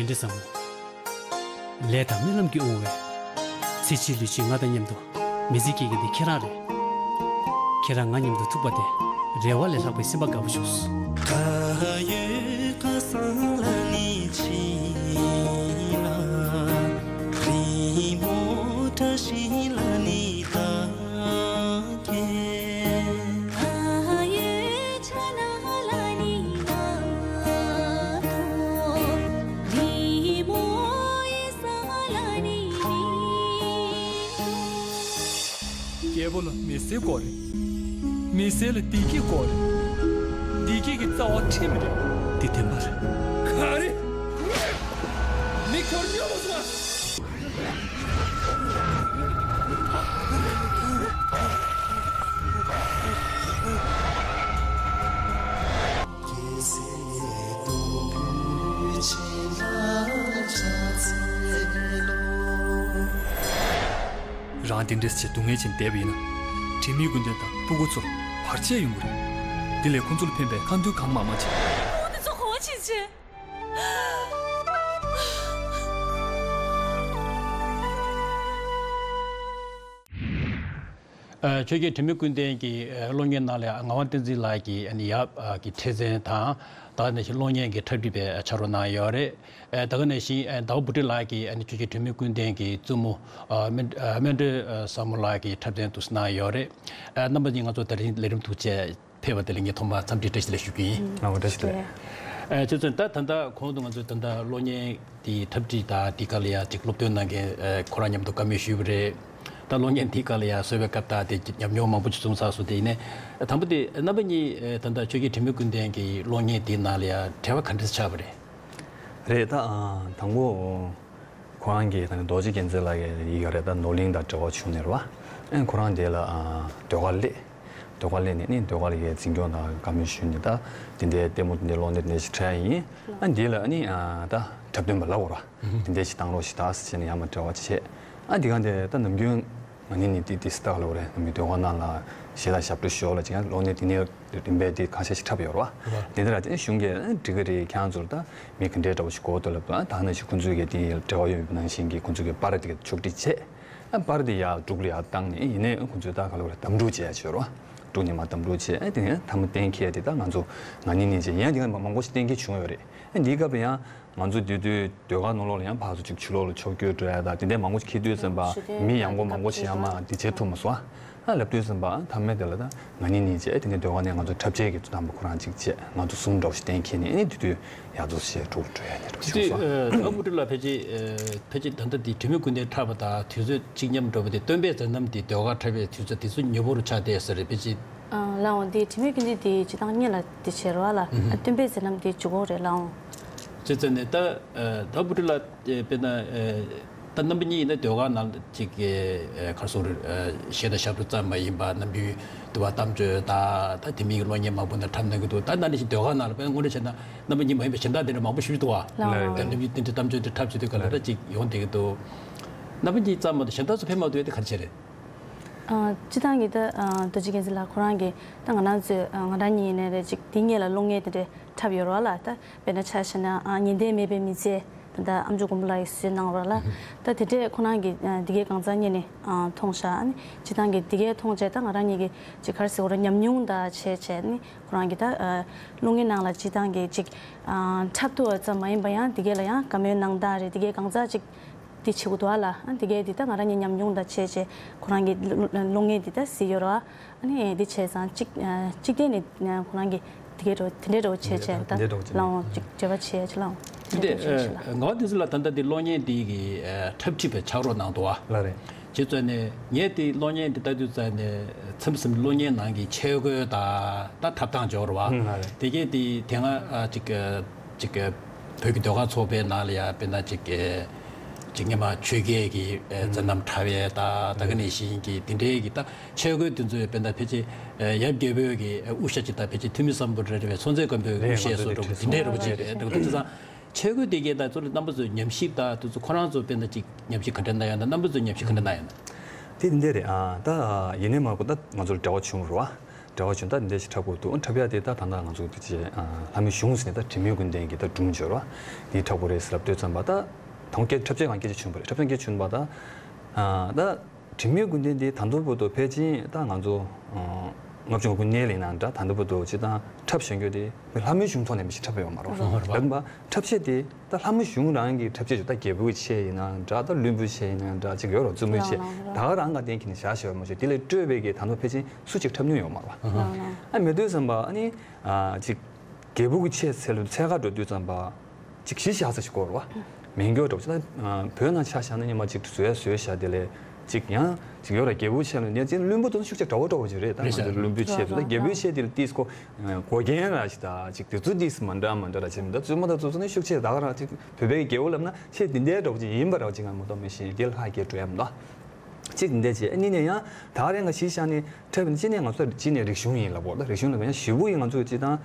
མི་འདྲ་བཟང་མོ། ལས་དང་རྨི་ལམ་གྱིས་དབུང་བའི་ཚེ་ཕྱི་ལུས་ཕྱི་ང་དང་མཉམ་དུ་མི་ཚེ་སྐྱེལ་མཁན་དེ་ཁྱེད་རང་རེད། ཁྱེད་རང་ང་མཉམ་དུ་ཐུག་པ་དེ་རེ་བ་ལས་ལྷག་པའི་སེམས་པ་དགའ་པོ་བྱུང་། རྒྱལ་པོ་ལ་མི་སེར་དགོས་རེད། མི་སེར་ལ་བདེ་སྐྱིད་དགོས་རེད། བདེ་སྐྱིད་ཀྱི་རྩ་བ་ཁྲིམས་རེད། འདི་བདེན་པ་རེད། ག་རེ། མི་ཁྱོར་སྨྱོ་མ་སོང་ང་། རང་དེ་འདྲས་བྱས་སྡུག་བསྔལ་ཅན་བསྡད་པ་ཡིན་ན། དྲི་མེད་ཀུན་ལྡན་དང་སྤུ་གུ་ཚོར་བར་ཆད་ཡོང་གི་རེད། དེ་ལས་ཁོ་ཚོ་ལ་ཕན་པའི་ཁ་འདོན་གང་མང་མང་བྱེད། ཁོ་དེ་ཚོ་གོ་བ་ཆེ་ཆེ། ཨ། ཆོས་རྒྱལ་དྲི་མེད་ཀུན་ལྡན་གྱི་ཨ་གློག་བརྙན་ནང་ལ་ངག་དབང་བསྟན་འཛིན་ལགས་ཀྱིས་ཨ་ནི་ཡབ་ཨ་གི་འཁྲབ་ཚན་དང་། ད་ག་ནང་བཞིན་གློག་བརྙན་གྱི་འཁྲབ་ཁྲིད་པའི་ཕྱག་རོགས་གནང་ཡོད་རེད། ཨ། ད་ག་ནང་བཞིན་ཨ་ཟླ་བ་བུ་ཁྲིད་ལགས་ཀྱིས་ཨ་ནི་ཆོས་རྒྱལ་དྲི་མེད་ཀུན་ལྡན་གྱི་བཙུན་མོ་ཨ་སྨན་ཨ་སྨན་སྒྲོལ་ཨ་བཟང་མོ་ལགས་ཀྱིས་འཁྲབ་ཚན་དུ་གནང་ཡོད་རེད། ཨ། རྣམ་པ་གཉིས་ང་ཚོ་དེ་རིང་ལས་རིམ་ཐུགས་རྗེ་ཆེ། ཕེབས་པ་དེ་ལ་ངས་ཐོག་མར་འཚམས་འདྲི་བཀྲ་ཤིས་བདེ་ལེགས་ཞུ་རྒྱུ་ཡིན། ལགས་འོང་། བཀྲ་ཤིས་བདེ་ལེགས། ཨ། ཁྱེད་ཚོས་ད་ད་ལྟ་གོང་དུ་ང་ཚོས་ད་ལྟ་གློག་བརྙན་དེའི་འཁྲབ་ཁྲིད་དང་དེའི་སྒང་ལ་ཡ་ཅིག་སློབ་སྟོན་གནང་མཁན་ཨ་ཁོ་རང་མཉམ་དུ་བཀའ་མོལ་ཞུས་པ་རེད། ད་གློག་བརྙན་དེའི་སྒང་ལ་ཡ་བཟོ་བའི་སྐབས་དང་དེ་ཉམས་མྱོང་མང་པོ་ཅིག་བྱུང་ཚར་སོང་། དེ་ཡིན་ནའི་དང་པོ་དེ་རྣམ་པ་གཉིས་ཨ་ད་ལྟ་ཆོས་རྒྱལ་དྲི་མེད་ཀུན་ལྡན་གྱི་གློག་བརྙན་དེའི་ནང་ལ་ཡ་བྲེལ་བ་ག་འདྲ་ཆགས་པ་རེད། རེད། ད་ཨ་དང་པོ། ཁོ་རང་གི་ད་ནི་རྡོ་རྗེ་རྒྱལ་མཚན་ལགས་ཀྱི་ཡི་གེ་རེད། ད་ནོར་གླིང་དང་འབྲེལ་བ་བྱུང་ནས་རེད་བ། ཨེ་ཁོ་རང་དེ་ལ་ཨ་ཟློས་གར་སླེབས། ཟློས་གར་སླེབས་ནས་ནི་ཟློས་གར་ལ་ཡའི་འཛིན་སྐྱོང་དང་བཀའ་མོལ་ཞུས་ནས་ད་དེ་འདྲའི་ལྟད་མོ་དེ་འདྲའི་གློག་བརྙན་དེ་འདྲ་ཞིག་འཁྲབ་ཡ་ཡིན། ཨ་འདི་ལ་ཨ་ནི་ཨ་ད་འཁྲབ་སྟོན་པ་ལབ་དགོས་རེད་བ། དེ་འདྲ་ཞིག་བཏང་རོགས་ཞེས་ད་ཟེར་ནས་ཡར་མར་འབྲེལ་བ་བྱས། ཨ་འདི་ག་འདི་ད་ནམ་རྒྱུན་ང་ནི་ནི་ཏི་ཏི་སི་ཏག་ལོ་རེད། ནམ་རྒྱུན་ཟློས་གར་ནང་ལ་གཞས་དང་ཞབས་བྲོ་ཤོར་ལ་ཅིག་ཡང་གློག་བརྙན་དེ་ནས་རིམ་པས་དེ་ཁ་ཤས་ཤིག་འཁྲབ་ཡོད་རེད་བ། དེ་འདྲ་ཅན་གཞུང་གིས་འགྲིག་གི་རེད། ཁྱེད་རང་ཚོར་ད་མི་ག་འདྲའི་འདྲ་བོ་ཞིག་དགོས་འདུག་ལབ་དུས། ད་ནང་བཞིན་ཁོང་ཚོས་གི་དེ་འབྲེལ་བ་ཡོད་པ་ནང་བཞིན་གྱི་ཁོང་ཚོས་གི་པར་དེ་ག་ཕྱོགས་སྒྲིག་བྱས། ཨ་པར་དེ་ཡར་འབྲུག་ལ་ཡར་བཏང་ནས་ཡིན་ནའི་ཁོང་ཚོས་ད་ག་ལབ་རེད། དམ་ཕྲུག་བྱས་ཡ་བྱོས་རོགས། འབྲུག་ནས་མར་དམ་ཕྲུག་བྱས། ཨ་དེ་ནས་མཐའ་མ་གཏན་འཁེལ་དེ་ད་ང་ཚོ་ང་ནི་ནི་བྱས་ཡང་དེ་ག་མང་པོ་ཞིག་གཏན་འཁེལ་བྱུང་ཡོད་རེད། ཨ་འདིའི་སྐབས་ལ་ཡང་ང་ཚོ་དེ་དུས་ཟློས་གར་ནང་ལོགས་ལ་ཡང་ཕར་ཚུར་ཅིག་ཕྱི་ལོགས་ལ་ཕྱོགས་བསྐྱོད་འགྲོ་ཡ་དང་དེ་འདྲའི་མང་པོ་ཞིག་འཁེལ་དུས་ཙམ་པ་མི་ཡང་སྒོ་མང་པོ་ཞིག་ཡར་མར་དེ་བྱེད་ཐུབ་མ་སོང་། ཨ་ལབ་དུས་ཙམ་པ་མཐའ་མའི་དེ་ལ་ད་ང་ནི་ནི་བྱས། དེ་ནས་ཟློས་གར་ནས་ང་ཚོ་འཁྲབ་ཆས་ཀྱི་དང་པོ་ཁོ་རང་ཅིག་བྱས། ང་ཚོ་གསུམ་འདྲ་བོ་ཞིག་གཏན་འཁེལ་ནས་ཨ་ནི་དེ་དུས་ཡར་འཛུལ་བྱས་འགྲོ་འགྲོ་ཡ་ནས་འགྲོ་བྱུང་སོང་། ཨ་བུ་ཁྲིད་ལགས་ཕལ་ཆེར་ཨ་ཕལ་ཆེར་ད་ལྟ་དེ་དྲི་མེད་ཀུན་ལྡན་འཁྲབ་པ་དང་དུས་ཚོད་གཅིག་མཉམ་འགྲོ་བ་དེ་སྟོན་པའི་མཛད་རྣམ་དེ་ཟློས་གར་འཁྲབ་པའི་དུས་ཚོད་དེ་ཚོ་ཉེ་པོ་རུ་ཆགས་བསྡད་ས་རེད་ཕལ་ཆེར། ཨ་ལགས་འོང་། དེ་དྲི་མེད་ཀུན་ལྡན་དེ་སྤྱིར་བཏང་སྔོན་ལ་དེ་བྱས་རེད་བ་ལགས། ཨ་སྟོན་པའི་མཛད་རྣམ་དེ་མཇུག་གོ་རེད་ལགས་འོང་། བྱས་ཙང་ནས་ད་ཨ་ད་བུ་ཁྲིད་ལགས་དཔེར་ན་ཨ་ ད་རྣམ་པ་གཉིས་ཡིན་ན་ཟློས་གར་ནང་ལ་ཅིག་གི་ཨ་ག་རེ་ཟེར་དགོས་རེད། ཨ་གཞས་དང་ཞབས་བྲོ་ཙམ་མ་ཡིན་པ་ནམ་རྒྱུན་འདུལ་བ་གཏམ་བརྗོད་དང་ད་དེ་མིན་གྱི་གློག་བརྙན་མང་པོ་ནང་འཁྲབ་གནང་གི་འདུག་ད་ནང་བཞིན་ཟློས་གར་ནང་ལ་དཔེར་ན་དངོས་འབྲེལ་བྱས་ན་རྣམ་པ་གཉིས་མ་ཡིན་པའི་གཞན་དག་དེ་འདྲ་མང་པོ་ཞེ་པོ་ཅིག་འདུག་བ། ལགས་ལགས། ད་ནམ་རྒྱུན་དེ་འདྲ་གཏམ་བརྗོད་དེ་འཁྲབ་བྱེད་དུས་ག་ལ་ད་ཅིག་ཡོང་བསྡད་ཀྱི་འདུག་རྣམ་པ་གཉིས་ཙམ་མ་གཏོགས་གཞན་དག་ཚོ་ཕེབས་མ་ཐུབ་ཡ་དེ་ག་རེ་བྱས་རེད། ཨ། སྤྱིར་བཏང་གི་ད་ཨ་རྡོ་རྗེ་རྒྱལ་མཚན་ལགས་ཁོ་རང་གིས་ད་ང་རང་ཚོས་ཨ་ང་རང་ཉིད་ཡིན་ནའི་རེད། ཅིག་དེ་སྔོན་ལ་གློག་བརྙན་དེ་འདྲ་འཁྲབ་ཡོད་རེད་བ་ལ། ད་དཔེར་ན་ཆ་བཞག་ན་ཨ་ཉི་ཟླས་སྨད་པའི་མི་ཚེ་ད་ལྟ་ཨ་མཆོག་མགོན་པོ་ལགས་ཀྱིས་བཟོས་གནང་བ་རེད་ལ། ད་དེ་འདྲས་ཁོ་རང་གིས་ཨ་དེ་གའི་གང་ཟག་སྔོན་ནས་ཨ་མཐོང་བཞག་ཨ་ནི་སྤྱིར་བཏང་གི་དེ་གའི་མཐོང་བྱས་ད་ང་རང་ཉིད་ཀྱིས་ཅིག་ག་རེ་ཟེར་དགོས་རེད། ཉམས་མྱོང་དང་བྱས་བྱས་ནི་ཁོ་རང་གིས་ད་ཨ་གློག་བརྙན་ནང་ལ་སྤྱིར་བཏང་གི་ཅིག་ཨ་འཁྲབ་ཐུབ་པ་ཙམ་མ་ཡིན་པ་ཡང་དེ་གའི་ལ་ཡང་བཀའ་མོལ་གནང་སྟངས་རེད། དེ་གའི་གང་ཟག་ཅིག་དེ་བྱེད་དགོས་འདུག་ཨ་ལ། ཨ་དེ་གས་དེ་ད་ང་རང་གཉིས་ཉམས་མྱོང་དང་བྱས་བྱས་ཁོ་རང་གི་གློག་བརྙན་དེ་ད་གཟིགས་ཡོད་རེད་བ། ཨ་ནི་དེ་བྱས་ཙང་གཅིག་གཅིག་བལྟས་ནས་ཁོ་རང་གིས་དེ་གས་འདྲ་དེ་འདྲས་འདྲ་བོ་བྱས་བྱས་ད་དེ་འདྲས་འདྲ་བོ་བྱས་ལའང་གཅིག་འབྲེལ་བ་བྱས་བྱས་ལའང་དེ་དེ་འདྲས་འདྲ་བོ་བྱས་ལ། ངག་དེ་ཚོ་ལ་ད་ལྟ་དེ་གློག་བརྙན་དེ་གི་འཁྲབ་ཁྲིད་པའི་ཕྱག་རོགས་གནང་འདུག་བ། ལགས་རེད། བྱས་ཙང་ནས་ངས་དེ་གློག་བརྙན་དེ་ལྟ་དུས་ཙང་ནས་མཚམས་མཚམས་གློག་བརྙན་ནང་གི་ཆས་གོས་དང་ད་འཁྲབ་སྟངས་སྦྱོར་བ། ལགས་རེད། དེ་གས་དེ་དེ་སྔ་ཨ་ཅིག་ཅིག་བོད་ཀྱི་ཟློས་གར་ཚོགས་པའི་ནང་ལ་ཡང་དཔེར་ན་ཅིག་ཅིག་སྔོན་མ་ཆོས་རྒྱལ་གྱི་མཛད་རྣམ་འཁྲབ་ཡས་དང་ད་ག་ནང་བཞིན་གྱི་དེ་འདྲའི་གི་ད་ཆས་གོས་དེ་ཚོའི་དཔེར་ན་ཕལ་ཆེར་ཡབ་རྒྱལ་པོའི་གི་དབུ་ཞྭ་ཅིག་དང་ཕལ་ཆེར་ཐུ་མི་སམ་བྷོ་ཊ་རེད་པས། སྲོང་བཙན་སྒམ་པོའི་དབུ་ཞྭ་བཟོ་འདྲ་པོ་དེ་འདྲའི་འདྲ་པོ་ཅིག་རེད་འདུག་དེ་ཚང་ཆས་གོས་དེ་གས་དང་ཚོ་ལ་རྣམ་པ་ཚོའི་ཉམས་ཞིབ་དང་དེ་ཚོ་ཁོ་རང་ཚོ་དཔེར་ན་ཅིག་ཉམས་ཞིབ་ག་འདྲ་གནང་ཡོད་ན། རྣམ་པ་ཚོའི་ཉམས་ཞིབ་ག་འདྲ་གནང་ཡོད་ན། དེ་འདི་འདྲ་རེད། ཨ་ད་ཡིན་ནའི་མ་གོ་ད་ང་ཚོར་འབྲེལ་བ་བྱུང་རོགས། འབྲེལ་བ་བྱུང་ད་འདི་འདྲ་ཞིག་འཁྲབ་དགོས་འདུག་འཁྲབ་ཡ་དེ་ད་ད་ལྟ་ང་ཚོ་དེ་ཅེ་ལྷ་མོའི་གཞུང་ཟེར་ནས་ད་དྲི་མེད་ཀུན་ལྡན་གྱི་ད་སྒྲུང་སྦྱོར་བ་འདི་འཁྲབ་དགོས་རེད་ཟེར་ལབ་དུས་ཙམ་པ་ད་དང་སྐད་འཁྲབ་ཆས་གང་སྐད་ཆ་བྱུང་བ་རེད། འཁྲབ་ཆས་སྐད་བྱུང་བ་ད་ཨ་ད། དྲི་མེད་ཀུན་ལྡན་འདི་ད་དུང་བར་དུ་ཕལ་ཆེར་ད་ང་ཚོ་ལྔ་བཅུ་ང་དགུ་སྣེ་ལེན་ནང་འདྲ་ད་ལྟ་བར་དུ་སྤྱིར་བཏང་འཁྲབ་གཞོན་སྐྱོ་དེ་ལྷ་མོའི་གཞུང་ཐོག་ནས་མི་ཞིག་འཁྲབ་ཡོད་མ་རེད། ལབ་པ་འཁྲབ་ཆས་དེ་ད་ལྷ་མོའི་གཞུང་རང་གི་འཁྲབ་ཆས་ཅིག་ད་རྒྱལ་པོའི་ཆས་ཡིན་ན་འདྲ་ད་བློན་པོའི་ཆས་ཡིན་ན་འདྲ་ཅིག་ཡོད་རེད། བཙུན་མོའི་ཆས་ད་ག་རང་ག་གཏན་འཁེལ་ནས་བཞག་བཞག་ཡོད་མ་ཞིག་དེ་ལས་སྤྲོས་པའི་གི་ད་དུང་ཕལ་ཆེར་སུ་ཅིག་འཁྲབ་མྱོང་ཡོད་མ་རེད། ཨ་མེད་དུས་ཙམ་པ་ཨ་ནི་ཅིག་རྒྱལ་པོ་གི་ཆས་ཟེར་ལ་འཚོལ་ག་འགྲོ་དུས་ཙམ་པ། ཅིག་གཞི་བཞག་ས་ཞིག་དགོས་རེད་བ། མེད་མཁན་འདྲ་བོ་ཅིག་ད་བོད་ནང་ཆ་བཞག་ན་སྔོན་མ་ཅིག་བཟོས་བཟོས་བཞག་དེ་ལས་ཅིག་ཡང་ཅིག་ཡོད་ར། རྒྱལ་པོའི་ཆས་ལ་ནས་ཅིག་བློན་པོ་དེ་ཚོ་ཤུགས་ཆེ་འདྲ་བོ་འདྲ་བོ་ཅིག་རེད། ད་ང་ཚོ་བློན་པོའི་ཆས་ཚོ་ད་རྒྱལ་པོའི་ཆས་དེ་ལ་ཏིས་ཁོ་གོ་རྒྱན་ར་ཞིག་ད་ཅིག་དེ་ཚོ་ཏིས་མ་འདྲ་མ་འདྲ་ར་བྱས་མི་འདུག་བཙུན་མོ་དང་ཚོ་ཚོ་ནི་ཤུགས་ཆེ་ད་ག་རང་ཅིག་བོད་པའི་རྒྱལ་པོ་ལབ་ན་ཆས་དེ་འདྲའི་འདྲ་བོ་ཅིག་ཡིན་པ་འདྲ་བོ་ཅིག་ང་མ་གཏོགས་མི་ཤེས། དེ་ལ་ལྷག་གེ་འགྲོ་ཡ་མི་འདུག་གཅིག་འདི་བྱས། ཨ་ནི་ནས་ཡང་ད་ག་རེ་ང་གཞི་བཞག་ནས་འཁྲབ་ནས་གཅིག་ནས་ང་ཚོ་གཅིག་ནས་རིག་གཞུང་ཡིན་ལབ་དགོས། ད་རིག་གཞུང་ལབ་ཡང་ཞེ་པོ་ཡིན། ང་ཚོ་སྤྱིར་བཏང་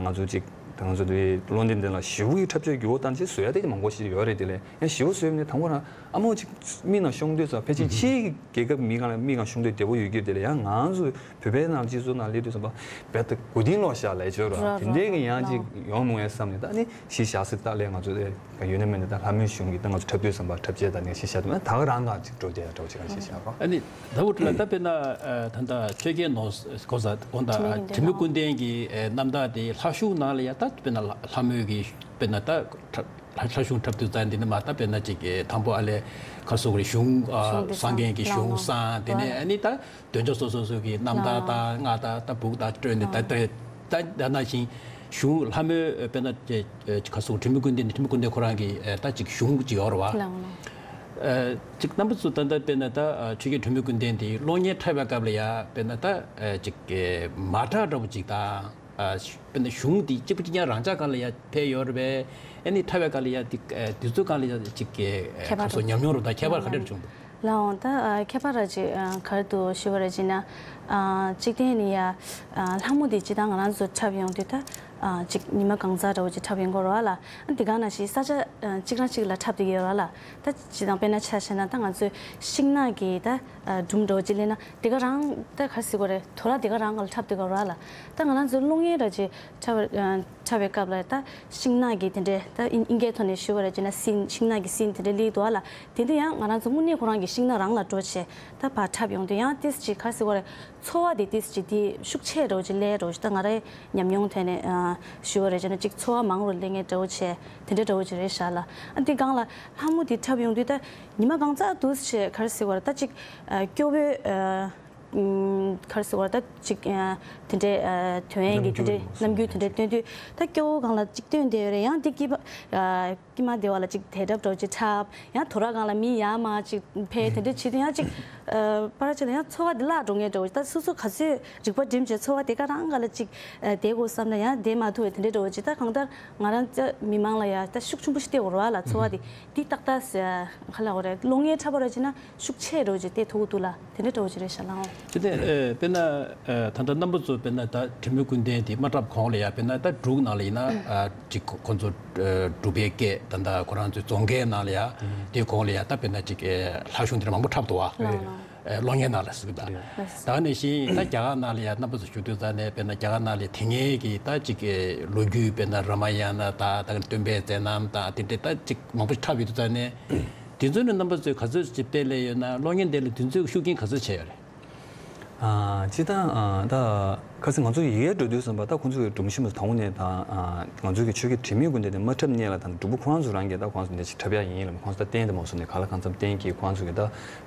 ང་ཚོ་གཅིག་ད་ང་ཚོ་འདི་བློ་འདི་འདི་ལ་ཞེ་པོ་ཡི་འཁྲབ་ཆས་རྒྱུ་བོ་བཏང་ཆེད་བཟོ་ཡ་དེ་མང་པོ་ཞིག་ཡོད་རེད། དེ་ལས་ཡང་ཞེ་པོ་བཟོས་ནས་དང་པོ་རང་ཨ་མོ་གཅིག་མིག་ནང་ཤོང་དུས་ཙམ་ཕལ་ཆེར་ཕྱིའི་རྒྱལ་ཁབ་མི་གང་ལ་མིག་གང་ཤོང་དུས་བདེ་པོ་ཡོད་རྒྱུ་དེ་ལས་ཡང་ང་ཚོ་བོད་པའི་ནང་སྤྱི་ཚོགས་ནང་སླེབས་དུས་ཙམ་པ་རྦད་དེ་མགོ་རྟིང་སློག་ཤག་ལབ་ཡ་ཅིག་ཡོད་རེད་བ། དེ་འདྲའི་གི་ཡང་ཅིག་ཡོང་མོང་ཡ་བསམ་ནས་ད་ནི་གཞི་བཞག་སྲིད་ད་ལས་ང་ཚོ་དེ་ཡོད་ན་མེད་ན་ད་ལྷ་མོའི་གཞུང་གི་ད་ང་ཚོ་འཁྲབ་དུས་ཙམ་པ་འཁྲབ་ཆས་ད་ནི་གཞི་བཞག་དུས་ད་ག་རང་ག་ཅིག་འགྲོ་བསྡད་ཡ་འདྲ་བོ་ཅིག་ག་གཞི་བཞག་རོགས། ཨ་ནི་ད་བུ་ཁྲི་ལ་ད་དཔེར་ན་ད་ལྟ་ཆོས་རྒྱལ་ནོར་གོང་ས་དགོངས་དག་དྲི་མེད་ཀུན་ལྡན་གྱི་རྣམ་ཐར་དེ་ལྷ་གཞུང་ནང་ལ་ཡ་ད་དཔེར་ན་ལྷ་མོའི་གི་དཔེར་ན་ད་ལྷ་ལྷ་གཞུང་འཁྲབ་དུས་ཙམ་འདི་ནི་མ་ད་དཔེར་ན་ཅིག་གི་དང་པོ་ཨ་ལས་ཁ་སོག་རེ་གཞུང་སངས་རྒྱས་ཀྱི་གཞུང་བསྲངས། དེ་ནས་ཨ་ནི་ད་འདོན་ཆ་སོ་སོ་སོ་གི་རྣམ་ཐར་དང་སྔགས་དང་ད་བུག་དང་སྤྲོས་ནས་ད་ད་ད་ད་ནང་བཞིན་གཞུང་ལྷ་མོའི་དཔེར་ན་ཁ་སོག་དྲི་མེད་ཀུན་ལྡན་ནི་དྲི་མེད་ཀུན་ལྡན་ཁོ་རང་གི་ད་ཅིག་གཞུང་ཅིག་ཡོད་རེད་བ། ཅིག་རྣམ་པ་ཚོ་ད་ལྟ་དཔེར་ན་ད་ཆོས་རྒྱལ་དྲི་མེད་ཀུན་ལྡན་དེ་གློག་བརྙན་འཁྲབ་པའི་སྐབས་ལ་ཡ་དཔེར་ན་ད་ཅིག་མ་དྲག་འདྲ་པོ་ཅིག་དང་། དཔེར་ན་གཞུང་འདི་གཅིག་པུ་གཅིག་རྐྱང་རང་འཇགས་སྒང་ལ་ཡ་ཕེབས་ཡོད་རེད་པས། ཨ་ནི་འཁྲབ་པའི་སྒང་ལ་ཡ་འདི་དུས་ཚོད་སྒང་ལ་ཡ་ཅིག་ཁྱད་པར་སོ་སོ་ཉམས་མྱོང་རུ་དང་ཁྱད་པར་ག་འདྲ་བྱུང་འདུག་ལའང་ད་ཁྱད་པར་ར་ཅིག་ག་རེ་འདུག་ཞུ་བ་ར་ཅིག་ན། གཅིག་བརྟེན་ནས་ཡ་ལྷ་མོ་འདི་སྤྱིར་བཏང་ང་རང་ཚོ་འཁྲབ་ཡོང་དུས་ད་ཅིག་ཉི་མ་གང་ཚ་འདྲ་བོ་ཅིག་འཁྲབ་ཡོང་གི་རེད་བ་ལ། འདི་ག་ནང་བཞིན་ས་ཆ་གཅིག་རང་གཅིག་ལ་འཁྲབ་བསྡད་ཡོད་རེད་བ་ལ། ད་སྤྱིར་བཏང་དཔེར་ན་ཆ་བཞག་ན་ད་ང་ཚོའི་ཤིང་ནགས་ཀྱི་ད་སྒྲུང་འདྲ་བོ་ཅིག་ལེན་ན་དེ་ག་རང་ད་ག་རེ་ཟེར་དགོས་རེད། དོ་ར་དེ་ག་རང་ག་ལ་འཁྲབ་བསྡད་ཡོད་རེད་བ་ལ། ད་ང་རང་ཚོའི་གློག་བརྙན་ར་ཅིག་འཁྲབ་པའི་འཁྲབ་པའི་སྐབས་ལ་ད་ཤིང་ནགས་ཀྱི་དེ་འདྲའི་ད་དབྱིན་སྐད་ཐོག་ནས་ཞུ་བ་རེད་ཅེ་ན་སིན། ཤིང་ནགས་ཀྱི་སིན་དེ་འདྲ་སླེབས་འདུག་ཨ་ལ། དེ་འདྲ་ཡང་ང་རང་ཚོ་དངོས་གནས་ཁོ་རང་གི་ཤིང་ནགས་རང་ལ་འགྲོ་བྱས་ད་ཕར་འཁྲབ་ཡོང་དུས་ཡང་ཏིས་ཅིག་ག་རེ་ཟེར་དགོས་རེད། ཚོར་བ་དེ་ཏིས་ཅིག་དེ་ཤུགས་ཆེ་འདྲ་བོ་ཅིག་སླེབས་འདྲ་བོ་ཅིག་ད་ང་རའི་ཉམས་མྱོང་ཐད་ནས་ཞུ་བ་རེད་ཅེ་ན་ཅིག་ཚོར་བ་མང་རུ་སླེབས་མཁན་འདྲ་བོ་བྱས་དེ་འདྲ་འདྲ་བོ་ཅིག་རེད་ཤག་ལ། ཨ་འདི་སྒང་ལ་ལྷ་མོ་དེ་འཁྲབ་ཡོང་དུས་ད་ཉི་མ་གང་ཙམ་འདུག་སེ་ག་རེ་ཟེར་དགོས་རེད། ད་ཅིག་སྐྱོ་བོའི། ཨ། ཨུམ། ག་རེ་ཟེར་བ་ད་ཅིག་ཨ། དེ་འདྲའི་ཨ། དོན་ཡན་གྱི་དེ་འདྲའི་རྣམ་འགྱུར་དེ་འདྲའི་སྟོན་དུས་ད་སྐྱོ་བོ་སྒང་ལ་ཅིག་སྟོན་བསྡད་ཡོད་རེད། ཡང་དེ་སྐྱིད་པ་ཨ། ཀྱི་མ་བདེ་བ་ལ་ཅིག་དལ་འབབ་འདྲ་བོ་ཅིག་འཁྲབ། ཡང་དོ་ར་སྒང་ལ་མི་ཡར་མར་ཅིག་ཕེབས། དེ་འདྲ་བྱེད་དུས་ཡང་ཅིག་ཨ་པར་ཆ་ལ་ཡང་ཚོར་བ་འདི་བརླག་འགྲོ་མཁན་འདྲ་བོ་ཅིག་ད་སོ་སོ་ག་ཚོད་རིག་པ་སྒྲིམ་བྱས་ཚོར་བ་དེ་ག་རང་ག་ལ་ཅིག་ཨ་བསྡད་དགོས་བསམ་ན་ཡང་བསྡད་མ་ཐུབ་པའི་དེ་འདྲ་འདྲ་བོ་ཅིག་ད་གང་ལྟར་ང་རང་ཚོ་མི་མང་ལ་ཡང་ད་ཤུགས་ཆེན་པོ་ཞིག་སྟེར་དགོས་རེད་བ་ལ། ཚོར་བ་དེ་འདི་ཏག་ཏག་ཟེར་ག་ལ་འོ་རེད། གློག་བརྙན་འཁྲབ་པ་ར་བྱས་ན་ཤུགས་ཆེ་འདྲ་བོ་ཅིག་སྟེར་ཐུབ་ཀྱི་འདུག་ལ། དེ་འདྲ་འདྲ་བོ་ཅིག་རེད་ཤག་ལགས། དེ་ནས་ཨ་དཔེར་ན་ཨ་ད་ལྟ་རྣམ་པ་ཚོ་དཔེར་ན་ད་དྲི་མེད་ཀུན་ལྡན་དེ་མ་འཁྲབ་གོང་ལ་ཡ་དཔེར་ན་ད་འབྲུག་ནང་ལ་ཡིན་ན་ཨ་ཅིག་ཁོ་ཁོ་ཚོ་ཨ་འབྲུག་པའི་སྐད་ད་ལྟ་ཁོ་རང་ཚོའི་རྫོང་སྐད་ནང་ལ་ཡ་དེའི་གོང་ལ་ཡ་ད་དཔེར་ན་ཅིག་ཨ་ལྷ་གཞུང་དེ་འདྲ་མང་པོ་འཁྲབ་འདུག་བ། ལགས་ལགས། ཨ་གློག་བརྙན་ནང་ལ་ཟེར་གི་ད། ལགས། ད་ནང་བཞིན་ད་རྒྱ་གར་ནང་ལ་ཡ་རྣམ་པ་ཚོ་བཞུགས་དུས་ཙང་ནས་དཔེར་ན་རྒྱ་གར་ནང་ལ་དེ་སྔའི་གི་ད་ཅིག་ཨ་ལོ་རྒྱུས་དཔེར་ན་རཱ་མ་ཡ་ན་ད་ད་སྟོན་པའི་མཛད་རྣམ་ད་དེ་འདྲ་ད་ཅིག་མང་པོ་ཞིག་འཁྲབ་ཡོད་དུས་ཙང་ནས། དེ་ཚོ་ནི་རྣམ་པ་ཚོས་ག་ཚོད་ཅིག་བལྟས་ལེ་ཡོད་ན། གློག་བརྙན་དེ་ལ་དུས་ཚོད་ཤུགས་རྐྱེན་ག་ཚོད་བྱས་ཡོད་རེད། ཨ་སྤྱིར་བཏང་ཨ་ད་ཁ་སང་ང་ཚོ་ཡི་གེ་འགྲོ་དུས་ཙམ་པ་ད་ཁོང་ཚོ་གི་སྒྲོམ་གཞི་མ་དང་པོ་ནས་ད་ཨ་ང་ཚོ་གི་ཆོས་ཀྱི་དྲི་མེད་ཀུན་ལྡན་དེ་མ་འཁྲབ་སྔོན་ལ་ད་འབྲུག་པ་ཁོ་རང་ཚོ་རང་གིས་ད་ཁོང་ཚོ་འདི་ཅིག་འཁྲབ་ཡག་ཡིན་ལབ། ཁོང་ཚོ་ད་བསྟན་དེ་མ་སོང་ནས་ག་ལ་གང་འཚམ་བསྟན་གྱིས་ཁོང་ཚོ་གི་ད་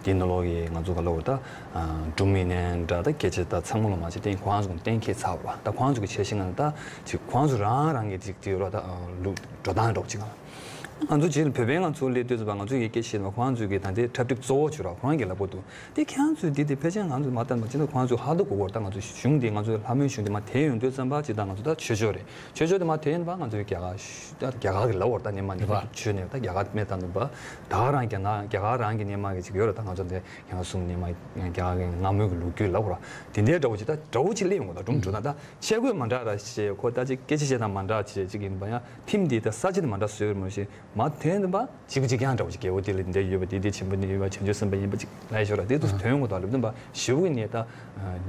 འདི་ནང་ལོགས་ཀྱི་ང་ཚོ་ག་ལ་འོ་ད་སྒྲུང་མི་སྣ་འདྲ་ད་སྐད་ཆ་ད་ཚང་མ་ལ་མ་བྱེད་བསྟན་ཁོང་ཚོ་གི་གཏན་འཁེལ་ཚར་བ་ད་ཁོང་ཚོ་གི་འཆར་གཞི་ནང་ད་ཅིག་ཁོང་ཚོ་རང་རང་གི་ཅིག་དེ་ཡོད་ར་ད་ལུགས་འགྲོ་སྟངས་འདྲ་བོ་ཅིག་ང་། ང་ཚོ་རྗེས་ལ་བོད་པའི་ང་ཚོ་སླེབས་དུས་ཙམ་པ་ང་ཚོ་ཡི་གེ་ཤེས་ན་ཁོང་ཚོས་ཀྱི་ད་ལྟའི་འཁྲབ་ཁྲིད་གཙོ་བོ་བྱོས་ར་ཁོ་རང་གི་ལབ་གོ་འདུག་དེ་ཁྱེད་རང་ཚོས་འདི་དེ་ཕལ་ཆེར་ང་ཚོས་མ་བལྟས་པ་ཅི་འདྲ་ཁོང་ཚོས་ཧ་ཏུ་གོ་གོ་ར་ད་ང་ཚོ་གཞུང་འདི་ང་ཚོའི་ལྷ་མོའི་གཞུང་འདི་མ་དེ་ཡོང་དུས་ཙམ་པ་ཅི་ད་ང་ཚོ་ད་ཆོས་ཕྱོགས་རེད། ཆོས་ཕྱོགས་དེ་མ་དེ་ཡིན་པ་ང་ཚོའི་རྒྱ་གར་ད་རྒྱ་གར་གི་ལབ་བར་ད་ནས་མ་ནི་པ་ཆོས་ནས་ད་རྒྱ་གར་མེད་ད་ནི་པ་ད་ག་རང་རྒྱ་ནག་རྒྱ་གར་རང་གི་ནས་མ་གི་ཅིག་ཡོད་ར་ད་ང་ཚོ་འདི་ཡང་གསུམ་ནས་མ་རྒྱ་གར་གི་སྔ་མོའི་གི་ལོ་རྒྱུས་ལབ་གོ་ར་དེ་འདྲའི་འདྲ་བོ་ཅིག་ད་འདྲ་བོ་ཅིག་སླེབས་ཡོང་གོ་ད་སྒྲུང་འགྲོ་ན་ད། ཆས་གོས་མ་འདྲ་ར་ཞེས་ཁོ་ད་ཅིག་སྐད་ཆ་བཤད་སྟངས་མ་འདྲ་བྱས་ཅིག་ཡིན་པ་ཡང་ཐིམ་འདི་ད་ས་ཆ་འདི་མ་འདྲ་བཟོས་མོ་ཞེས་མ་དོན་དུ་པ་གཅིག་པ་གཅིག་རྐྱང་འདྲ་བོ་ཅིག་རྒྱལ་པོ་འདི་ལ་འདི་འདྲ་ཡོད་པ་འདི་འདི་ཆེན་པོ་འདི་ཡོད་པ་བྱང་ཆུབ་སེམས་དཔའ་ཡིན་པ་ཅིག་ལ་ཡོད་ཤོག་ར་དེ་ཚོ་དོན་གོ་ད་ལབ་དུས་པ་ཞེ་པོ་གི་ནས་ད་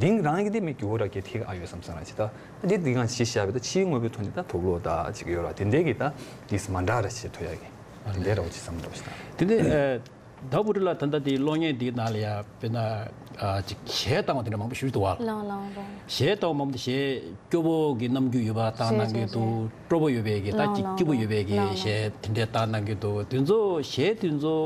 འདིང་རང་གི་འདི་མི་རྒྱུ་བོ་ར་གི་ཐིག་ཨ་ཡོད་བསམ་སང་ར་ཅིག་ད་འདི་འདི་གང་ཞིག་བཤད་པ་ད་ཕྱིའི་དངོས་པོའི་ཐོག་ནས་ད་དུག་ལོག་ད་ཅིག་ཡོད་ར་དེ་འདྲའི་གི་ད་འདི་མ་འདྲ་ར་ཞེས་ཐོ་ཡ་གི་དེ་འདྲའི་ར་བོ་ཅིག་བསམ་འདྲ་བོ་ཞིག་ད། དེ་ནས་ཨ། ཟླ་བ་པོ་ཏི་ལགས་ད་ལྟ་དེའི་གློག་བརྙན་འདིའི་ནང་ལ་ཡ་དཔེར་ན་ཨ་ཅིག་གཞས་བཏང་བ་དེ་འདྲ་མང་པོ་ཞིག་འདུག་བ། ལགས་ལགས་ལགས། གཞས་བཏང་བ་མང་པོ་དེ་གཞས་སྐྱོ་བོ་གི་རྣམ་འགྱུར་ཡོད་པ་བཏང་གནང་གི་འདུག་སྤྲོ་པོ་ཡོད་པའི་གི་ད་ལགས་ཅིག་ལགས་སྐྱིད་པོ་ཡོད་པའི་གི་ལགས་ལགས། གཞས་དེ་འདྲ་བཏང་གནང་གི་འདུག་དེ་ཚོ་གཞས་དེ་ཚོ་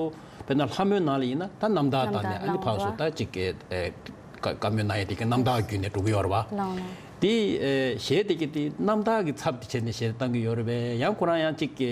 དཔེར་ན་ལྷ་མོའི་ནང་ལ་ཡིན་ན་ད་རྣམ་ཐར་བཏང་ནས་ཨ་ནི་ཕར་ཚུར་ད་ཅིག་གི་ཨེ་བཀའ་བཀའ་མོལ་གནང་ཡ་དེ་གི་རྣམ་ཐར་བརྒྱུད་ནས་འགྲོ་གི་ཡོད་རེད་བ། ལགས་ལགས། དེ་ཨེ་གཞས་དེ་གི་དེ་རྣམ་ཐར་གི་ཚབ་དེ་བྱས་ནས་གཞས་བཏང་གི་ཡོད་རེད་པས། ཡང་ཁོ་རང་ཡང་ཅིག་གི་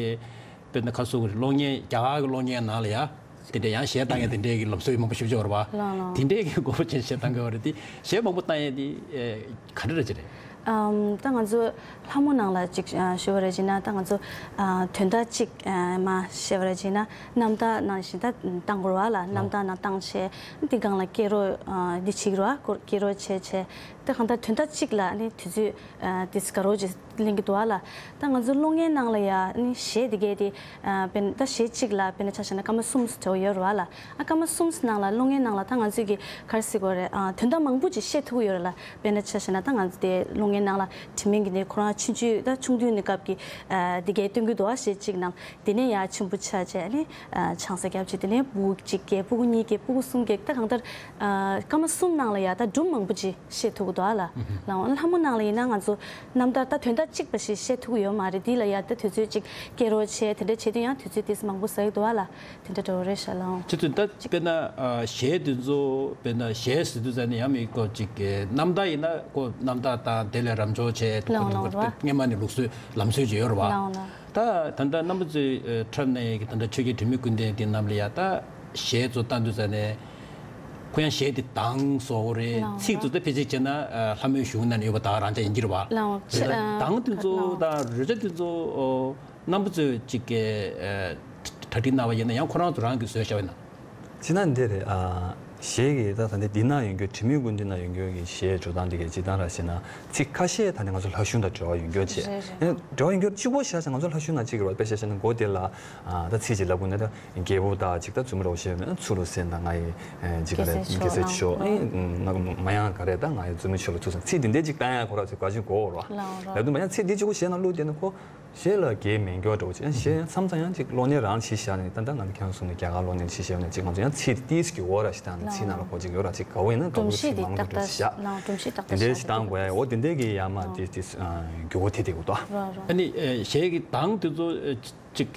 དཔེར་ན་ཁ་སོ་གི་གློག་བརྙན་རྒྱ་གར་གི་གློག་བརྙན་ནང་ལ་ཡ། དེ་འདྲའི་ཡང་གཞས་བཏང་ཡས་དེ་འདྲའི་གི་ལམ་སྲོལ་མང་པོ་ཞིག་ཡོད་རེད་བ། ལགས་ལགས། དེ་འདྲའི་གི་མགོ་བོ་ཅན་གཞས་བཏང་གི་ཡོད་རེད་དེ་གཞས་མང་པོ་བཏང་ཡས་དེ་ཨེ་ག་འདྲ་རེད་ཅེ་རེད། ཨམ་ད་ང་ཚོ་ལྷ་མོ་ནང་ལ་ཅིག་ཨ་ཞུ་བ་རེད་ཅེ་ན་ད་ང་ཚོ་ཨ་དོན་དག་ཅིག་ཨ་མ་བཤད་པ་རེད་ཅེ་ན་རྣམ་ཐར་ནང་བཞིན་ད་བཏང་དགོས་རེད་བ་ལ། རྣམ་ཐར་ནང་བཏང་བྱས་དེ་སྒང་ལ་སྐད་རོགས་ཨ་འདི་བྱེད་ཀྱི་རེད་བ། སྐད་རོགས་བྱས་བྱས་ད་གང་ལྟར་དོན་དག་ཅིག་ལ་ནི་དུས་ཚོད་ཨ་དེ་ཚོ་དགའ་རོགས་ཅིག་ལེན་གྱི་འདུག་ཨ་ལ། ད་ང་ཚོ་གློག་བརྙན་ནང་ལ་ཡ་ནི་གཞས་དེ་གས་དེ་ཨ་དཔེར་ན་ད་གཞས་གཅིག་ལ་དཔེར་ན་ཆ་བཞག་ན་སྐར་མ་གསུམ་ཙམ་འདྲ་བོ་ཡོད་རེད་བ་ལ། ཨ་སྐར་མ་གསུམ་ཙམ་ནང་ལ་གློག་བརྙན་ནང་ལ་ད་ང་ཚོས་ཀྱི་ག་རེ་ཟེར་དགོས་རེད། ཨ་དོན་དག་མང་པོ་ཅིག་བཤད་ཐུབ་ཀྱི་ཡོད་རེད་ལ། དཔེར་ན་ཆ་བཞག་ན་ད་ང་ཚོ་དེ་གློག་བརྙན་ནང་ལ་དྲི་མེད་ཀྱི་ནི་ཁོ་རང་ཆུང་ཆུང་ད་ཆུང་དུས་ནས་སྐབས་ཀྱི་ཨ་དེ་གས་སྟོན་གྱི་འདུག་ཨ་གཞས་གཅིག་ནང་། དེ་ནས་ཡར་ཆེན་པོ་ཆགས་བྱས་ནི་ཨ་ཆང་ས་བརྒྱབ་བྱས་དེ་ནས་སྤུ་གུ་གཅིག་སྐྱེས། སྤུ་གུ་གཉིས་སྐྱེས། སྤུ་གུ་གསུམ་སྐྱེས། ད་གང་ལྟར་ཨ་སྐར་མ་གསུམ་ནང་ལ་ཡ་ད་སྒྲུང་མང་པོ་ཅིག་བཤད་ཐུབ་ཀྱི་འདུག་ཨ་ལ། ལའང་ལྷ་མོ་ནང་ལ་ཡིན་ན་ང་ཚོ་རྣམ་ཐར་ད་དོན་དག་གཅིག་པ་ཞིག་བཤད་ཐུབ་ཀྱི་ཡོད་མ་རེད། འདི་ལ་ཡ་ད་དུས་ཚོད་ཅིག་སྐྱེལ་རོགས་བྱས་དེ་འདྲ་བྱེད་དུས་ཡང་དུས་ཚོད་ཏོག་ཙམ་མང་པོ་ཟ་ཡི་འདུག་ཨ་ལ། དེ་འདྲ་འདྲ་བོ་རེད་ཤག་ལའང་། ཁྱེད་ཚོས་ད་དཔེར་ན་ཨ་གཞས་དེ་ཚོ་དཔེར་ན་གཞས་ཟེར་དུས་ཙ་ནས་ཡང་མི་ཀོ་ཅིག་གི་རྣམ་ཐར་ཡིན་ན་ཀོ་རྣམ་ཐར་དང་དེ་ལས་རབ་འབྱོར་བྱས་ལའང་ལའང་ར། སྔོན་མ་ནས་ལུགས་སྲོལ་ལམ་སྲོལ་ཅིག་ཡོད་རེད་བ། ལའང་ལ། ད་ད་ལྟ་རྣམ་པ་ཚོས་ཨ་འཁྲབ་གནང་ཡས་ཀྱི་ད་ལྟ་ཆོས་རྒྱལ་དྲི་མེད་ཀུན་ལྡན་དེ་རྣམས་ལ་ཡ་ད་གཞས་ཚོ་བཏང་དུས་ཙ་ནས་ཁོ་ཡང་གཞས་དེ་གདངས་བཟོ་དགོས་རེད། ལའང་ཚིག་ལ་ཚོ་ད་ཕལ་ཆེར་བྱས་ན་ཨ་ལྷ་མོའི་གཞུང་ནང་ནས་ཡོད་པ་ད་རང་ཅག་ཡིན་གྱི་རེད་བ། ལའང་རེད་ད་ཨ་གདངས་དེ་ཚོ་ལའང་དང་རོལ་ཆ་དེ་ཚོ་ཨོ་རྣམ་པ་ཚོས་ཅིག་གི་ཨ་གྲ་སྒྲིག་གནང་བ་ཡིན་ན་ཡང་ཁོ་རང་ཚོ་རང་གིས་བཟོས་བཞག་པ་ཡིན་ན། སྤྱིར་ན་འདི་རེད་ཨ། གཞས་ཀྱི་ད་ད་འདི་འདི་ན་ཡོང་རྒྱུ་དྲི་མེད་ཀུན་ལྡན་ན་ཡོང་རྒྱུ་གི་གཞས་འགྲོ་སྟངས་འདི་གའི་སྤྱིར་བཏང་ར་བྱས་ན་ཚིག་ཁ་ཤས་ད་ནི་ང་ཚོ་ལྷ་གཞུང་དང་འབྲེལ་བ་ཡོད་རྒྱུ་བྱས། རེད་རེད། ཨེ་འབྲེལ་བ་ཡོད་རྒྱུ་གཅིག་པོ་བཞག་ཙང་ང་ཚོ་ལྷ་གཞུང་ནང་གཅིག་རེད་བ། དཔེ་བཞག་བཞག་ན་མགོ་དེ་ལ་ཨ་ད་ཚིག་ཅིག་ལབ་དགོས་ན་ད་རྒྱལ་པོ་དང་ཅིག་ད་བཙུན་མོ་རེད་བ་བཤད་ན་ཚུར་རུ་གསན་དང་ང་ཡི་ཨེ་ཅིག་རེད་རྒྱལ་སྲས་ཆོས་ཨེ་ང་མ་ཡང་ག་རེད་ད་ང་ཡི་བཙུན་མོ་ཆོས་ལ་ཚུར་གསན་ཚིག་འདི་འདྲས་ཅིག་བཏང་ཡ་ཁོ་ར་ཚོས་ག་ཅིག་གོ་ར་བ། ལབ་དུས་མ་ཡང་ཚིག་འདི་གཅིག་པོ་གཞས་ནང་བླུགས་དེ་ནི་ཁོ། གཞས་ལ་གས་མེད་མགྱོགས་འགྲོ་བྱས་གཞས་མཚམས་མཚམས་ཡང་ཅིག་གློག་བརྙན་རང་ཕྱི་བཞག་ནས་ད་ལྟ་ང་ཚོ་ཁྱེད་རང་གསུངས་ནས་རྒྱ་གར་གློག་བརྙན་ཕྱི་བཞག་ནས་ཅིག་ང་ཚོ་ཡང་ཚིག་ཏིས་ཀྱི་འོ་ར་ཞིག་བཏང་ནས་ཚིག་ནང་ལ་གོ་ཅིག་ཡོད་ར་ཅིག་དགའ་བོ་ཡིན་ན་དགའ་བོ་ཅིག་མང་པོ་འགྲོ་ཞག་སྒྲོམ་གཞི་ཏག་ཏག་དེ་འདྲའི་ཞིག་བཏང་དགོས་ཡ་འོ་དེ་འདྲའི་གི་ཡ་མ་དེ་དེ་འགྱུར་བ་དེ་དེ་འོ་ཏོ། ཨ་ནི་གཞས་ཀྱི་གདངས་དེ་ཚོ་ཅིག་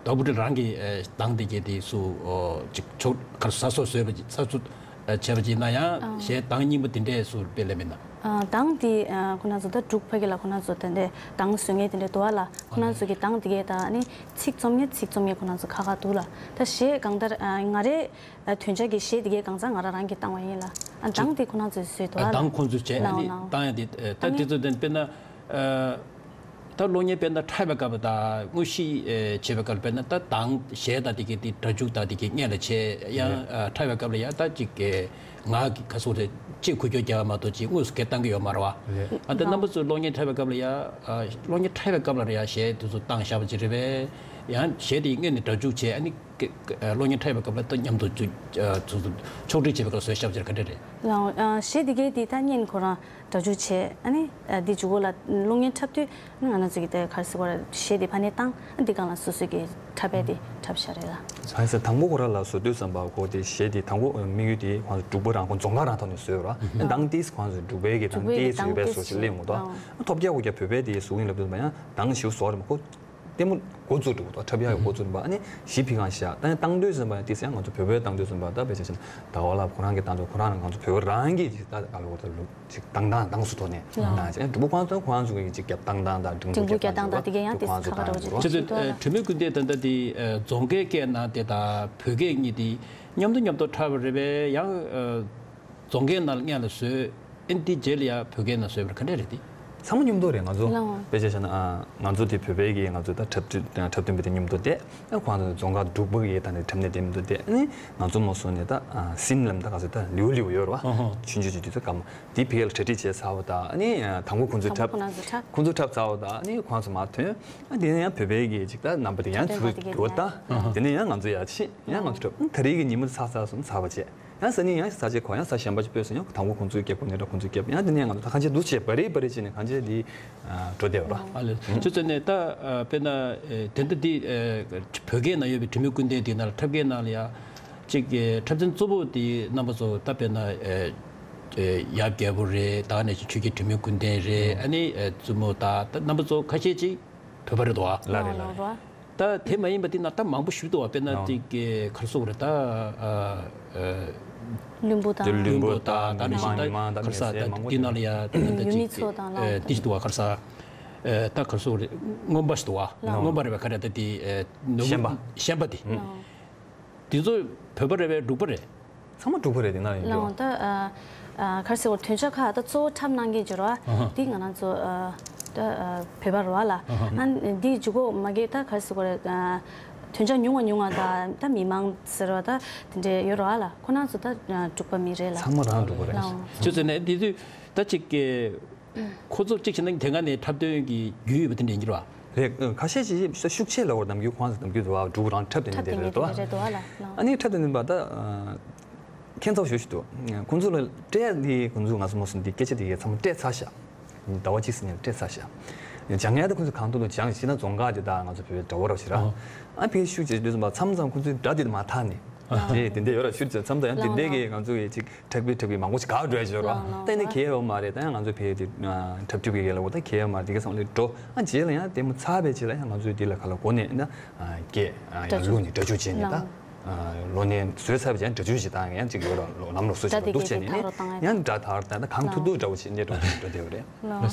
ཟླ་བོ་ཏི་རང་གི་གདངས་དེ་གས་དེ་སུ་ཅིག་ཆོག་ག་ས་སོ་བཟོས་པ་ཅིག་ས་སུ་བྱས་པ་ཅིག་ན་ཡང་གཞས་གདངས་རྙིང་པ་དེ་འདྲའི་སུ་དཔེ་ལས་མེད་ན། ཨ། གདངས་དེ་ཨ་ཁོ་རང་ཚོ་ད་འབྲུག་ཕ་གི་ལ་ཁོ་རང་ཚོ་དེ་འདྲའི་གདངས་བཟོ་མཁན་དེ་འདྲ་འདུག་ཨ་ལ། ཁོ་རང་ཚོ་གི་གདངས་དེ་གས་ད་ཨ་ནི་ཚིག་རྩོམ་མཁན་ཚིག་རྩོམ་མཁན་ཁོ་རང་ཚོ་ཁག་ཁག་འདུག་ལ། ད་གཞས་གང་ལྟར་ཨ་ང་རའི་ཨ་དོན་བྱ་གི་གཞས་དེ་གས་གང་ཚང་ང་རང་རང་གིས་བཏང་བ་ཡིན་ལ། ཨ་གདངས་དེ་ཁོ་རང་ཚོས་བཟོས་འདུག་ཨ་ལ། གདངས་ཁོང་ཚོས་བྱས། ཨ་ནི་ལའོ་ལའོ། བཏང་ཡ་དེ་ད་ཨ་ནི་དེ་ཚོ་དེ་དཔེར་ན་ཨ། ད་གློག་བརྙན་དཔེར་ན་འཁྲབ་པའི་སྐབས་དང་དངོས་གཞི་ཨེ་བྱེད་པའི་སྐབས་ལ་དཔེར་ན་ད་གདངས་གཞས་དང་དེ་གའི་དེ་སྒྲ་འཇུག་དང་དེ་གའི་སྔོན་ལ་བྱས་ཡང་ཨ་འཁྲབ་པའི་སྐབས་ལ་ཡང་ད་ཅིག་ཨེ་ངག་གི་ཁ་སོགས་རེ་ཅིག་འཁུར་སྐྱོད་རྒྱག་པ་མ་གཏོགས་ཅིག་དངོས་སུ་སྐད་བཏང་གི་ཡོད་མ་རེད་བ། རེད། ཨ་ད་རྣམ་པ་ཚོས་གློག་བརྙན་འཁྲབ་པའི་སྐབས་ལ་ཡང་ཨ་གློག་བརྙན་འཁྲབ་པའི་སྐབས་ལ་རེད་ཡང་གཞས་དེ་ཚོ་བཏང་བཞག་པ་ཅིག་རེད་པས། ཡང་གཞས་དེ་སྔོན་ནས་སྒྲ་འཇུག་བྱས་ཨ་ནི་ཀ་ཀ་གློག་བརྙན་འཁྲབ་པའི་སྐབས་ལ་ད་མཉམ་དུ་ཅིག་ཨ་ཚོ་ཚོ་ཕྱོགས་སྒྲིག་བྱེད་པའི་སྐབས་བཟོས་བཞག་པ་ཅིག་ག་འདྲ་རེད། ལའོ། ཨ་གཞས་དེ་གའི་དེ་ད་སྔོན་ཁོ་རང་སྒྲ་འཇུག་བྱས། ཨ་ནི་ཨ་འདི་མཇུག་གུ་ལ་གློག་བརྙན་འཁྲབ་དུས་ཨ་ནི་ང་རང་ཚོ་གི་དེ་ག་རེ་ཟེར་དགོས་རེད། གཞས་དེ་ཕ་ནས་བཏང་། ཨ་འདི་སྒང་ལ་སོ་སོ་གི་འཁྲབ་པའི་དེ་འཁྲབ་བཞག་རེད་ལ། ཧ་ས་དང་པོ་ཁོ་རང་ལ་བཟོ་དུས་ཙམ་པ་ཁོ་དེ་གཞས་དེ་དང་པོ་དམིགས་ཡུལ་དེ་ཁོང་ཚོ་འབྲུག་པ་རང་ཁོང་རྫོང་ཁ་རང་ཐོག་ནས་བཟོས་ཡོད་ར། ཨ་ནི་གདངས་དེ་ཁོང་ཚོ་འབྲུག་པའི་གི་གདངས་དེ་བཟོས་ཅིག་སླེབས་ཡོང་འདུག་ཨ་ཐོབ་རྒྱལ་ཁོ་རྒྱ་བོད་པའི་དེ་བཟོ་གི་ཡིན་ལབ་དུས་ཙམ་པ་ཡང་གདངས་ཞིག་བཟོ་བ་རེད་མ་ཁོ། ལྟད་མོ་འགོ་བཙུགས་འགྲོ་གི་འདུག་འཁྲབ་ཡག་གི་འགོ་བཙུགས་འདུག་ཨ་ནི་གཞས་ཕུལ་གང་བཞག་ད་ཡང་བཏང་དུས་ཙམ་པ་ཡང་དེ་ཡང་ང་ཚོ་བོད་པའི་བཏང་དུས་ཙམ་པ་ད་དཔེ་ཆ་བཞག་ན་ཟླ་བ་ལགས་ཁོ་རང་གི་བཏང་དུས་ཁོ་རང་ང་ཚོ་བོད་པ་རང་གི་ད་ག་ལ་གོ་ད་ལུགས་ཅིག་བཏང་སྟངས་སྟངས་སུ་ཐོག་ནས་བཏང་བྱས་འབྲུག་པ་ཁོང་ཚོ་ཁོ་རང་ཚོ་གི་ཅིག་རྒྱབ་བཏང་སྟངས་དང་འགྲེང་བུ་རྒྱབ་སྟངས་དང་དེ་ག་ཡང་དེ་ཁོ་རང་ཚོ་བཏང་འགྲོ་གི་རེད། ཁྱེད་ཚོས་གྲོས་མོལ་སྐུལ་འདེད་ད་ལྟ་དེ་རྫོང་ཁའི་སྐད་ནང་དེ་དང་བོད་སྐད་གཉིས་དེ་མཉམ་དུ་མཉམ་དུ་འཁྲབ་པ་རེད་པས། ཡང་རྫོང་སྐད་ནང་ལ་སྔོན་ལ་བཟོས། ཨེ་འདི་རྗེས་ལ་ཡང་བོད་སྐད་ནང་བཟོས་པར་ག་འདྲས་རེད་དེ། ཚང་མ་མཉམ་དུ་རེད། ང་ཚོ་ལའོ། དཔེ་ཆ་བཞག་ན་ཨ་ང་ཚོ་དེ་བོད་པའི་གི་ང་ཚོ་ད་འཁྲབ་སྟོན་འཁྲབ་སྟོན་པ་དེ་མཉམ་དུ་བསྡད། ཨ་ཁོང་ཚོ་རྫོང་ཁ་འབྲུག་པ་གི་ད་ནི་འཁྲབ་གནས་དེ་མཉམ་དུ་བསྡད། ཨ་ནི་ང་ཚོ་མ་སོང་ནས་ད་ཨ་སིམ་ལམ་ད་ག་ཚོད་ད་ལིའུ་ལིའུ་ཡོད་རེད་བ། ཨ་ཧ། ཆུང་ཆུང་ཆུང་དུས་ཚོད་སྐབས་མ་དེ་ཕ་གི་ལ་གྲ་སྒྲིག་བྱས་ཚར་བ་ད། ཨ་ནི་ཨ་དང་པོ་ཁོང་ཚོས་དང་པོ་འཁྲབ། ཁོང་ཚོ་འཁྲབ། ཁོང་ཚོ་འཁྲབ་ཚར་བ་ད་ཨ་ནི་ཁོང་ཚོ་མར་ཐོན། ཨ་དེ་ནས་ཡང་བོད་པའི་གི་ཅིག་ད་རྣམ་པ་དེ་ཡང་ཚུར་འགྲོ་ད། ཨ་ཧ། དེ་ནས་ཡང་ང་ཚོ་ཡར་ཕྱིན་ཡང་ང་ཚོ་འཁྲབ། ཨ་ད་རེས་ཀྱི་ཉིན་མོ་ཚར་ཚར་སོང་ཚར་བ་བྱས། ཡང་སང་ཉིན་ཡང་ས་ཆ་གོ་ཡང་ས་གཞན་པ་ཅིག་སྤོས་སོང་ཡང་དང་པོ་ཁོང་ཚོའི་རྒྱབ་ཁོ་ནས་འགྲོ། ཁོང་ཚོའི་རྒྱབ་ཡང་དེ་ནས་ང་ཚོ་ད་གང་ཅི་འདུག་བྱས་བ་རེད་བ་རེད་བྱས་ནས་གང་ཅི་འདི་འགྲོ་བསྡད་པ་ར། ཨ་ལས་ཁྱོད་ཚོ་ནས་ད་དཔེར་ན་དེ་འདྲ་འདི་བོད་སྐད་ནང་ཡོད་པའི་གྲོས་མོལ་སྐུལ་འདེད་འདི་ནང་ལ་འཁྲབ་སྐད་ནང་ལ་ཡ་གཅིག་འཁྲབ་ཚན་གཙོ་བོ་འདི་རྣམ་པ་ཚོ་ད་དཔེར་ན་ཡབ་རྒྱལ་པོ་རེད། ད་ནས་ཆོས་ཀྱི་གྲོས་མོལ་སྐུལ་འདེད་རེད། ཨ་ནི་བཙུན་མོ་ད་ད་རྣམ་པ་ཚོ་ཁ་ཤས་ཅིག་བོད་པ་རེད་འདུག་བ། ལ་རེད་ལ་རེད། ད་དེ་མ་ཡིན་པ་དེ་ན་ད་མང་པོ་ཞིག་འདུག་བ། དཔེར་ན་ཨོ། དེ་ག་རེ་ཟེར་དགོས་རེད་ད། ཨ་ཨ་བློན་པོ་དང་། བློན་པོ་དང་ད་ནི་ཞིག་ད་མི་མང་ད་ག་རེ་ཟེར་མང་པོ་དེ་ནང་ལ་ཡ་ད་ད་ཡུལ་མི་ཅིག་ཚོ་དང་ལ་ཨ་དེ་ཞིག་འདུག་བ། ག་རེ་ཟེར་ཨ་ད་ག་རེ་ཟེར་དགོས་རེད། རྔོན་པ་ཞིག་འདུག་བ། ལ་རྔོན་པ་རེད་པ། ག་རེ་ད་དེ་ཨ་ནོར་བུ་ཤན་པ། ཤན་པ་དེ། ལ་དེ་ཚོ་བོད་པ་རེད་པས། འབྲུག་པ་རེད། ཚང་མ་འབྲུག་པ་རེད། དེ་ན་ཡིན་ལའོ། རྒྱུ། ད་ཨ་ཨ་ག་རེ་ཟེར་དགོས། དོན་བྱ་ཁག་ད་གཙོ་བོ་འཁྲབ་གནང་མཁན་ཅིག་རེད་བ། ཨ་ཧ། འདི་ང་རང་ཚོ་ཨ་ད་ཨ་བོད་པ་རེད་བ་ལ། ཨ་ཧ། ཨ་འདི་མཇུག་གུ་མ་གི་ད་ག་རེ་ཟེར་དགོས་རེད། ཨ་དོན་བྱ་ཉུང་བ་ཉུང་བ་ད་ད་མི་མང་ཟེར་བ་ད་དེ་འདྲས་ཡོད་རེད་བ་ལ། ཁོ་རང་ཚོ་ད་ཨ་འབྲུག་པ་མི་རེད་ལ། ཚང་མ་རང་འབྲུག་པ་རེད། ལའོ། ཁྱོད་ཚོ་ནས་འདི་དུས་ད་ཅིག་གི་ཁོ་ཚོ་གཅིག་བྱས་ན་དེ་སྒང་ནས་འཁྲབ་སྟོན་གྱི་རྒྱུས་ཡོད་པ་དེ་འདྲ་ཡིན་གྱི་རེད་བ། རེད། ཁ་ཤས་ཅིག་ཤུགས་ཆེ་ལབ་དགོས་རེད། ནམ་རྒྱུན་ཁོང་ཚོ་ནམ་རྒྱུན་དུ་བ་འབྲུག་རང་འཁྲབ་སྟོན་འཁྲབ་ནས་སྟོན་བསྡད་རེད་དོ། རེད་དོ་ལ། ཨ་ནི་འཁྲབ་སྟོན་པ་ད་ཁྱད་མཚར་ཞེ་ཞིག་འདུག་ཁོང་ཚོ་ལ་སྤྲད་ཡ་དེ་ཁོང་ཚོ་ང་ཚོ་མ་སོང་དེ་སྐད་ཆ་དེ་གས་ཚང་མ་སྤྲད་ཚར་ཤག་ཟླ་བ་གཅིག་ཙམ་ནས་སྤྲད་ཚར་ཤག་སྦྱང་ཡ་དེ་ཁོང་ཚོ་གང་ཐུབ་ཐུབ་སྦྱང་ཤེས་ན་རྫོང་ཁ་དེ་དང་ང་ཚོ་བོད་པའི་འདྲ་བོ་ར་ཞིག་ར། ཨ་ཕའི་ཤུགས་ཆེ་དུས་ཙམ་པ་མཚམས་མཚམས་ཁོང་ཚོའི་སྒྲ་དེ་མ་ཐག་ནས། དེ་དེ་འདྲ་ཡོད་ར། ཤུགས་ཆེ་མཚམས་མཚམས་ཡང་དེ་འདྲའི་གི་ང་ཚོ་གི་ཅིག་འཁྲབ་པའི་འཁྲབ་པའི་མང་པོ་ཞིག་ག་འགྲོ་ཡ་ཅིག་ཡོད་ར། ལའོ་ལའོ། ད་ནི་གལ་ཡོད་མ་རེད། ད་ཡང་ང་ཚོ་ཕའི་དེ་འཁྲབ་ཁྲིད་པའི་གི་ལ་འོ་ད་གལ་ཡོད་མ་རེད། དེ་ག་ཚང་ལ་འགྲོ། ཨ་རྗེས་ལ་ཡང་དེ་མོ་ཚར་བའི་རྗེས་ལ་ཡང་ང་ཚོས་དེ་ལ་ག་ལ་གོ་ནས་ན་སྐད་ཡང་བླུགས་ནས་སྒྲ་འཇུག་བྱས་ནས་ད་ལོ་ནས་བཟོས་ཚར་བའི་རྗེས་སྒྲ་འཇུག་བྱེད་སྟངས་ཡང་ཅིག་ཡོད་ར། ལམ་ལ་སོ་ཞིག་ལ་འདུག་བྱས་ནས་ནི་ཡང་སྒྲ་དར་ད་ད་གང་ཐུབ་ཐུབ་འདྲ་བོ་བྱས་ནས་འགྲོ་འགྲོ་བསྡད་པ་རེད།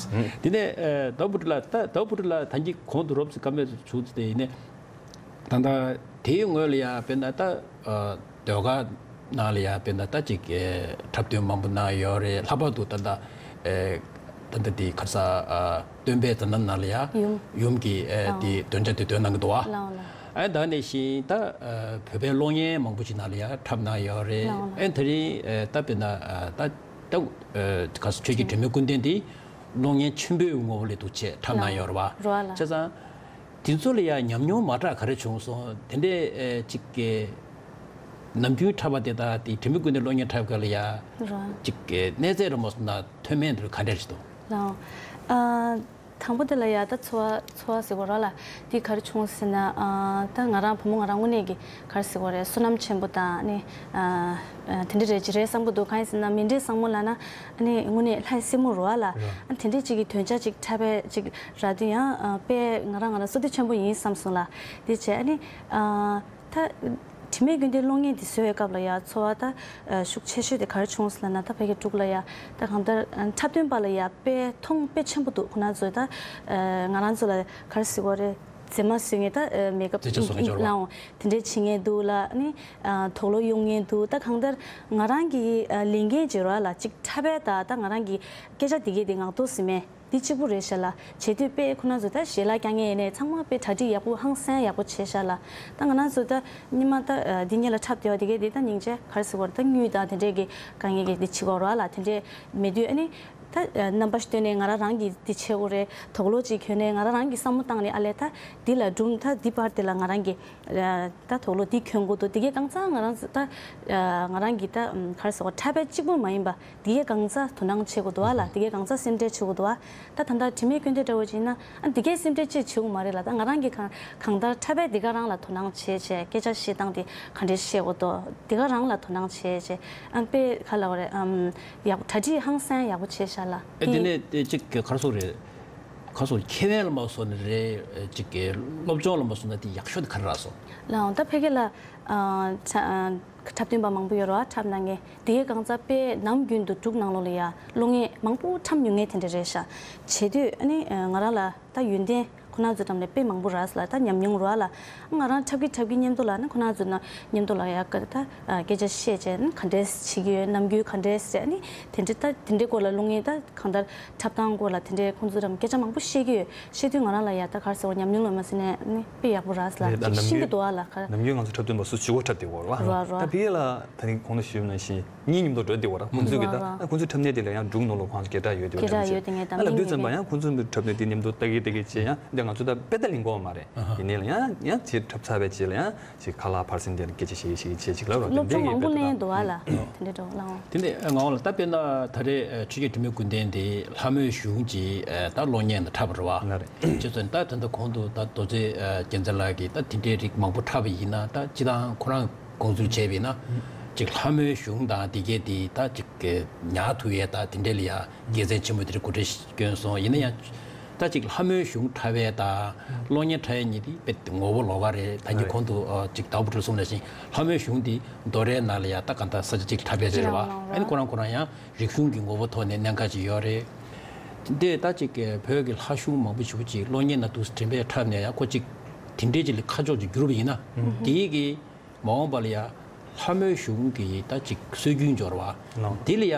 དེ་ནས་ཟླ་བ་བུ་ཁྲིད་ལགས། ད་ཟླ་བ་བུ་ཁྲིད་ལགས་ད་གིན་གོང་དུ་རོབ་ཙམ་བཀའ་མོལ་བྱུང་ཚེ་དེ་ཡིན་ནས། ད་ལྟ་དེའི་སྔོན་ལ་ཡང་དཔེར་ན་ད་ཨ་ཟློས་གར་ནང་ལ་ཡང་དཔེར་ན་ད་ཅིག་ཨེ་འཁྲབ་སྟོན་མང་པོ་གནང་ཡོད་རེད། ལྷག་པར་དུ་ད་ལྟ་ཨེ་ད་ལྟ་དེ་ག་རེ་ཟེར་ཨ་སྟོན་པའི་མཛད་རྣམ་ནང་ལ་ཡང་ཡུམ། ཡུམ་གྱི་ཨེ་ཨ་དེ་འདོན་ཆ་དེ་འདོན་གནང་གི་འདུག་བ། ལའོ་ལའོ། ཨ་ད་ནས་བཞིན་ད་ཨ་བོད་པའི་གློག་བརྙན་མང་པོ་ཞིག་ནང་ལ་ཡང་འཁྲབ་གནང་ཡོད་རེད། ལའོ་ལའོ། ཨེ་དེ་རིང་ཨེ་ད་དཔེར་ན་ཨ་ད་ད་ཨེ་ག་རེ་ཟེར་ཆོས་ཀྱི་དྲི་མེད་ཀུན་ལྡན་དེ་གློག་བརྙན་ཆེན་པོའི་ངོ་བོ་ལས་འདུག་བྱས་འཁྲབ་གནང་ཡོད་རེད་བ། རེད་བ་ལ། བྱས་ཙང་། དེ་ཚོ་ལ་ཡང་ཉམས་མྱོང་མ་འདྲ་ག་རེ་བྱུང་སོང་། དེ་འདྲའི་ཨེ་ཅིག་གི་ནམ་རྒྱུན་འཁྲབ་པ་དེ་དང་དེ་དྲི་མེད་ཀུན་ལྡན་གློག་བརྙན་འཁྲབ་སྐབས་ལ་ཡང་ར། ཅིག་གི་གནས་ཚད་རེ་མོ་སོང་ན་མཐོ་དམན་དེ་ག་འདྲ་ཞིག་འདུག་ལའོ། ཨ་དང་པོ་དེ་ལ་ཡང་ད་ཚོར་བ་ཚོར་བ་ཟེར་དགོས་ར་ལ། དེ་ག་རེ་བྱུང་ཟེར་ན། ཨ་ད་ང་རང་བུ་མོ་ང་རང་དངོས་གནས་ཀྱི་ག་རེ་ཟེར་དགོས་རེད། བསོད་ནམས་ཆེན་པོ་དང་ཨ་ནི་ཨ་ཨ་དེ་འདྲ་རེད་ཅི་རེད་བསམ་གྱི་འདུག་གང་ཡིན་ཟེར་ན་མི་འདྲའི་བཟང་མོ་ལབ་ན་ཨ་ནི་དངོས་གནས་ལྷ་ཡི་སྲས་མོ་རེད་བ་ལ། ར། ཨ་དེ་འདྲའི་ཅིག་གི་དོན་བྱ་ཅིག་འཁྲབ་པའི་ཅིག་རག་དུས་ཡང་ཨ་དཔེ་ང་རང་ང་རང་བསོད་བདེ་ཆེན་པོ་ཡིན་བསམ་སོང་ལ། དེ་བྱས་ཨ་ནི་ཨ་ད་ དྲི་མེད་ཀུན་ལྡན་གློག་བརྙན་འདི་བཟོ་བའི་སྐབས་ལ་ཡ་ཚོར་བ་ད་ཤུགས་ཆེ་ཤོས་དེ་ག་རེ་བྱུང་སོང་ལབ་ན། ད་ཕ་གི་འབྲུག་ལ་ཡ་ད་གང་ལྟར་འཁྲབ་སྟོན་པ་ལ་ཡ་དཔེ་མཐོང་དཔེ་ཆེན་པོ་འདུག་ཁོང་རྣམ་ཚོས་ད་ང་རང་ཚོ་ལ་ག་རེ་ཟེར་དགོས་རེད། མཛེས་མ་བཟོས་ངེས་ད་མེག་ཨབ་དེ་ཚོ་བཟོ་མཁན་ཅིག་ལའང་དེ་འདྲས་བྱེད་མཁན་འདུག་ལ་ནི། དུག་ལོག་གཡུག་མཁན་འདུག་ད་གང་ལྟར་ང་རང་གི་ལས་འགན་ཅིག་རེད་བ་ལ། ཅིག་འཁྲབ་པའི་ད་ད་ང་རང་གི་སྐད་ཆ་དེ་གས་དེ་ངག་ཐོག་ཟིན་མེད། འདི་གཅིག་པུ་རེད་ཤག་ལ། བྱེད་དུས་དཔེ་ཁོ་ན་ཚོ་ད་ཞལ་ལག་བཀྱག་མཁན་ཡིན་ནའི་ཚང་མ་དཔེ་གྲ་སྒྲིག་ཡག་པོ་ཧང་སང་ཡག་པོ་བྱས་ཤག་ལ། ད་ང་རང་ཚོ་ད་སྔོན་མ་ད་འདི་སྔོན་ལ་འཁྲབ་བསྡད་པ་དེ་གས་དེ་ད་སྙིང་རྗེ་ག་རེ་ཟེར་དགོས་རེད། ད་དངུལ་དང་དེ་འདྲས་ཀྱི་དཀའ་ངལ་གྱི་འདི་བྱེད་དགོས་རེད་བ་ལ། དེ་འདྲས་མེད་དུས་ཨ་ནི་ད་རྣམ་པ་ཞིག་སྟོན་ནས་ང་རང་རང་གིས་འདི་བྱེད་དགོས་རེད། དུག་ལོག་ཅིག་གྱོན་ནས་ང་རང་རང་གིས་བསམ་བློ་བཏང་ནས་ཨ་ལས་ད་འདི་ལ་སྒྲུང་ད་འདི་པར་དེ་ལ་ང་རང་གིས་ད་དུག་ལོག་འདི་གྱོན་དགོས་འདུག་འདི་གས་གང་ཚང་ང་རང་ཚོ་ད་ང་རང་གིས་ད་ག་རེ་ཟེར་དགོས། འཁྲབ་པའི་གཅིག་པུ་མ་ཡིན་པ་འདི་གས་གང་ཚང་དོ་སྣང་བྱེད་དགོས་འདུག་བ་ལ། འདི་གས་གང་ཚང་སེམས་ཁྲལ་བྱེད་དགོས་འདུག་བ། ད་ད་ལྟ་དྲི་མེད་ཀུན་ལྡན་འདྲ་བོ་ཅིག་ཡིན་ན་ཨ་འདི་གས་སེམས་ཁྲལ་ཅིག་བྱེད་དགོས་མ་རེད་ལ། ད་ང་རང་གིས་གང་གང་ལྟར་འཁྲབ་པའི་འདི་ག་རང་ལ་དོ་སྣང་བྱས་བྱས་སྐད་ཆ་བཤད་སྟངས་དེ་ག་འདྲས་བཤད་དགོས་འདུག་འདི་ག་རང་ལ་དོ་སྣང་བྱས་བྱས་ཨ་དཔེ་ག་ལབ་དགོས་རེད། ཨམ་ཡག་གྲ་སྒྲིག་ཧང་སང་ཡག་པོ་བྱས་ཤག་ལ། ཨེ་འདི་ནས་དེ་གཅིག་ག་རེ་ཟེར་དགོས་རེད། ག་རེ་ཟེར་དགོས། ཁེ་ཕན་ལ་མ་སོང་ན་རེད། གཅིག་གི་སློབ་སྦྱོང་ལ་མ་སོང་ན་དེ་ཡག་ཤོས་དེ་ག་རེ་རེད་ཟེར། ལའང་ད་ཕ་གི་ལ་ཨ་འཁྲབ་སྟོན་པ་མང་པོ་ཡོད་རེད་བ། འཁྲབ་གནང་མཁན་དེ་གས་གང་ཚང་དཔེ་ནམ་རྒྱུན་དུ་འབྲུག་ནང་ལོགས་ལ་ཡ་གློག་བརྙན་མང་པོ་འཁྲབ་མྱོང་མཁན་དེ་འདྲ་རེད་ཤག་བྱེད་དུས་ཨ་ནི་ང་རང་ལ་ད་ཡོན་ཏན་ཁོ་ན་ཚོ་འགྲམ་ནས་དཔེ་མང་པོ་རག་སོང་ལ། ད་ཉམས་མྱོང་རག་ལ། ང་རང་འཁྲབ་ཀྱི་འཁྲབ་ཀྱི་མཉམ་དུ་ལ་ནི་ཁོ་ན་ཚོ་ན་མཉམ་དུ་ལ་ཡ་ད་སྐད་ཆ་བཤད་བྱས་ནི་ག་འདྲས་བྱེད་ཀྱི་ཡོད། ནམ་རྒྱུན་ག་འདྲས་རེད། ཨ་ནི་དེ་འདྲས་ད་དེ་འདྲས་སྐོར་ལ་གློག་བརྙན་ད་གང་ལྟར་འཁྲབ་སྟངས་སྐོར་ལ་དེ་འདྲས་ཁོང་ཚོ་རང་སྐད་ཆ་མང་པོ་བཤད་ཀྱི་ཡོད། བཤད་དུས་ང་རང་ལ་ཡ་ད་ག་རེ་ཟེར་བ། ཉམས་མྱོང་ལ་མ་ཟིན་ནས་ནི་དཔེ་ཡག་པོ་རག་ལ། རེད། ད་ཅིག་ནམ་ཤེས་ཀྱི་རྒྱུན་འདུག་ཨ་ལ་ག་རེ། ནམ་རྒྱུན་ང་ཚོ་འཁྲབ་སྟོན་པ་སུ་བཞུགས་པ་འཁྲབ་བསྡད་ཡོད་རེད་བ། རོ་རོ། ད་ཕ་གི་ལ་ད་རིང་གོང་དུ་ཞུས་ནང་བཞིན་གཉིས་མཉམ་དུ་འགྲོ་བསྡད་ཡོད་རེད། ཁོང་ཚོ་གི་ད་རོ་རོ། ཨ་ཁོང་ཚོའི་འཁྲབ་གནས་དེ་ལ་ཡང་འབྲུག་ནང་ལོགས་ཁོང་ཚོ་སྐད་གྲགས་ཡོད་དེ། སྐད་གྲགས་ཡོད་དེ་ངས་ད་ཨ་ལ་མིང་དུས་ཙམ་པ་ཡང་ཁོང་ཚོའི་འཁྲབ་གནས་དེ་མཉམ་དུ་ལྟ་གི་ལྟ་གི་བྱས་ཡང་འདི་ང་ཚོ་ད་དཔེ་ད་ལེན་གོ་མ་རེད། ཡིན་ནའི་ལ་ཡང་ཡང་དེ་འཁྲབ་ཚར་བའི་རྗེས་ལ་ཡང་ཅིག་ཁ་ལག་ཕར་ཕྱིན་དེ་ལ་སྐད་ཆ་བཤད་བཤད་བྱས་ཅིག་ལབ་རོགས། དེ་སློབ་སྦྱོང་མང་པོ་ལེན་འདུག་ཨ་ལ། དེ་འདྲ་འགྲོ་ལ་འོང་། དེ་ནས་ང་འོང་ལ་ད་དཔེར་ན་ད་རེས་ཆོས་རྒྱལ་དྲི་མེད་ཀུན་ལྡན་དེ་ལྷ་མོའི་གཞུང་གི་ད་གློག་བརྙན་ནང་འཁྲབ་པ་རེད་བ། ལ་རེད། བྱས་ཙང་ད་ད་ལྟ་གོང་དུ་ད་རྡོ་རྗེ་རྒྱལ་མཚན་ལགས་ཀྱིས་ད་དེ་འདྲའི་རིགས་མང་པོ་འཁྲབ་པ་ཡིན་ན། ད་སྤྱི་བཏང་ཁོ་རང་དགོངས་ཚུལ་བྱས་པ་ཡིན་ན་ཅིག་ལྷ་མོའི་གཞུང་དང་དེ་གས་དེ་ད་ཅིག་ཉར་ཐུབ་ཡས་ད་དེ་འདྲ་ལ་ཡ་དགེ་མཚན་ཆེན་པོ་དེ་འདྲ་གོ་སྒྲིག་བསྐྱོན་སོང་། ཡིན་ན་ཡང་ད་ཅིག་ལྷ་མོའི་གཞུང་འཁྲབ་ཡས་དང་གློག་བརྙན་འཁྲབ་ཡས་གཉིས་དེ་དཔེ་ངོ་བོ་ལོགས་ཀ་རེད། ད་གིན་གོང་དུ་ཨ་ཅིག་དྭགས་པོ་གྲུ་གསུངས་ནང་བཞིན་ལྷ་མོའི་གཞུང་དེ་རྡོ་རའི་ནང་ལ་ཡ་ད་ག་ད་ས་ཆ་གཅིག་འཁྲབ་ཡས་ཅིག་རེད་བ། ཨ་ནི་ཁོ་རང་ཁོ་རང་ཡང་རིག་གཞུང་གི་ངོ་བོ་ཐོག་ནས་གནད་འགག་ཅིག་ཡོད་རེད། དེ་ད་ཅིག་བོད་ཀྱི་ལྷ་གཞུང་མང་པོ་ཞེ་པོ་ཅིག་གློག་བརྙན་ནང་དུ་དྲན་པས་འཁྲབ་ནས་ཡ་ཁོ་ཅིག་དེ་འདྲའི་ཅིག་ལ་ཁ་ཕྱོགས་ཅིག་བསྒྱུར་བ་ཡིན་ན། དེའི་གི་མ་འོངས་པ་ལ་ཡ་ལྷ་མོའི་གཞུང་གི་ད་ཅིག་སྲོལ་རྒྱུན་འབྱོར་བ་ལོ། དེ་ལ་ཡ་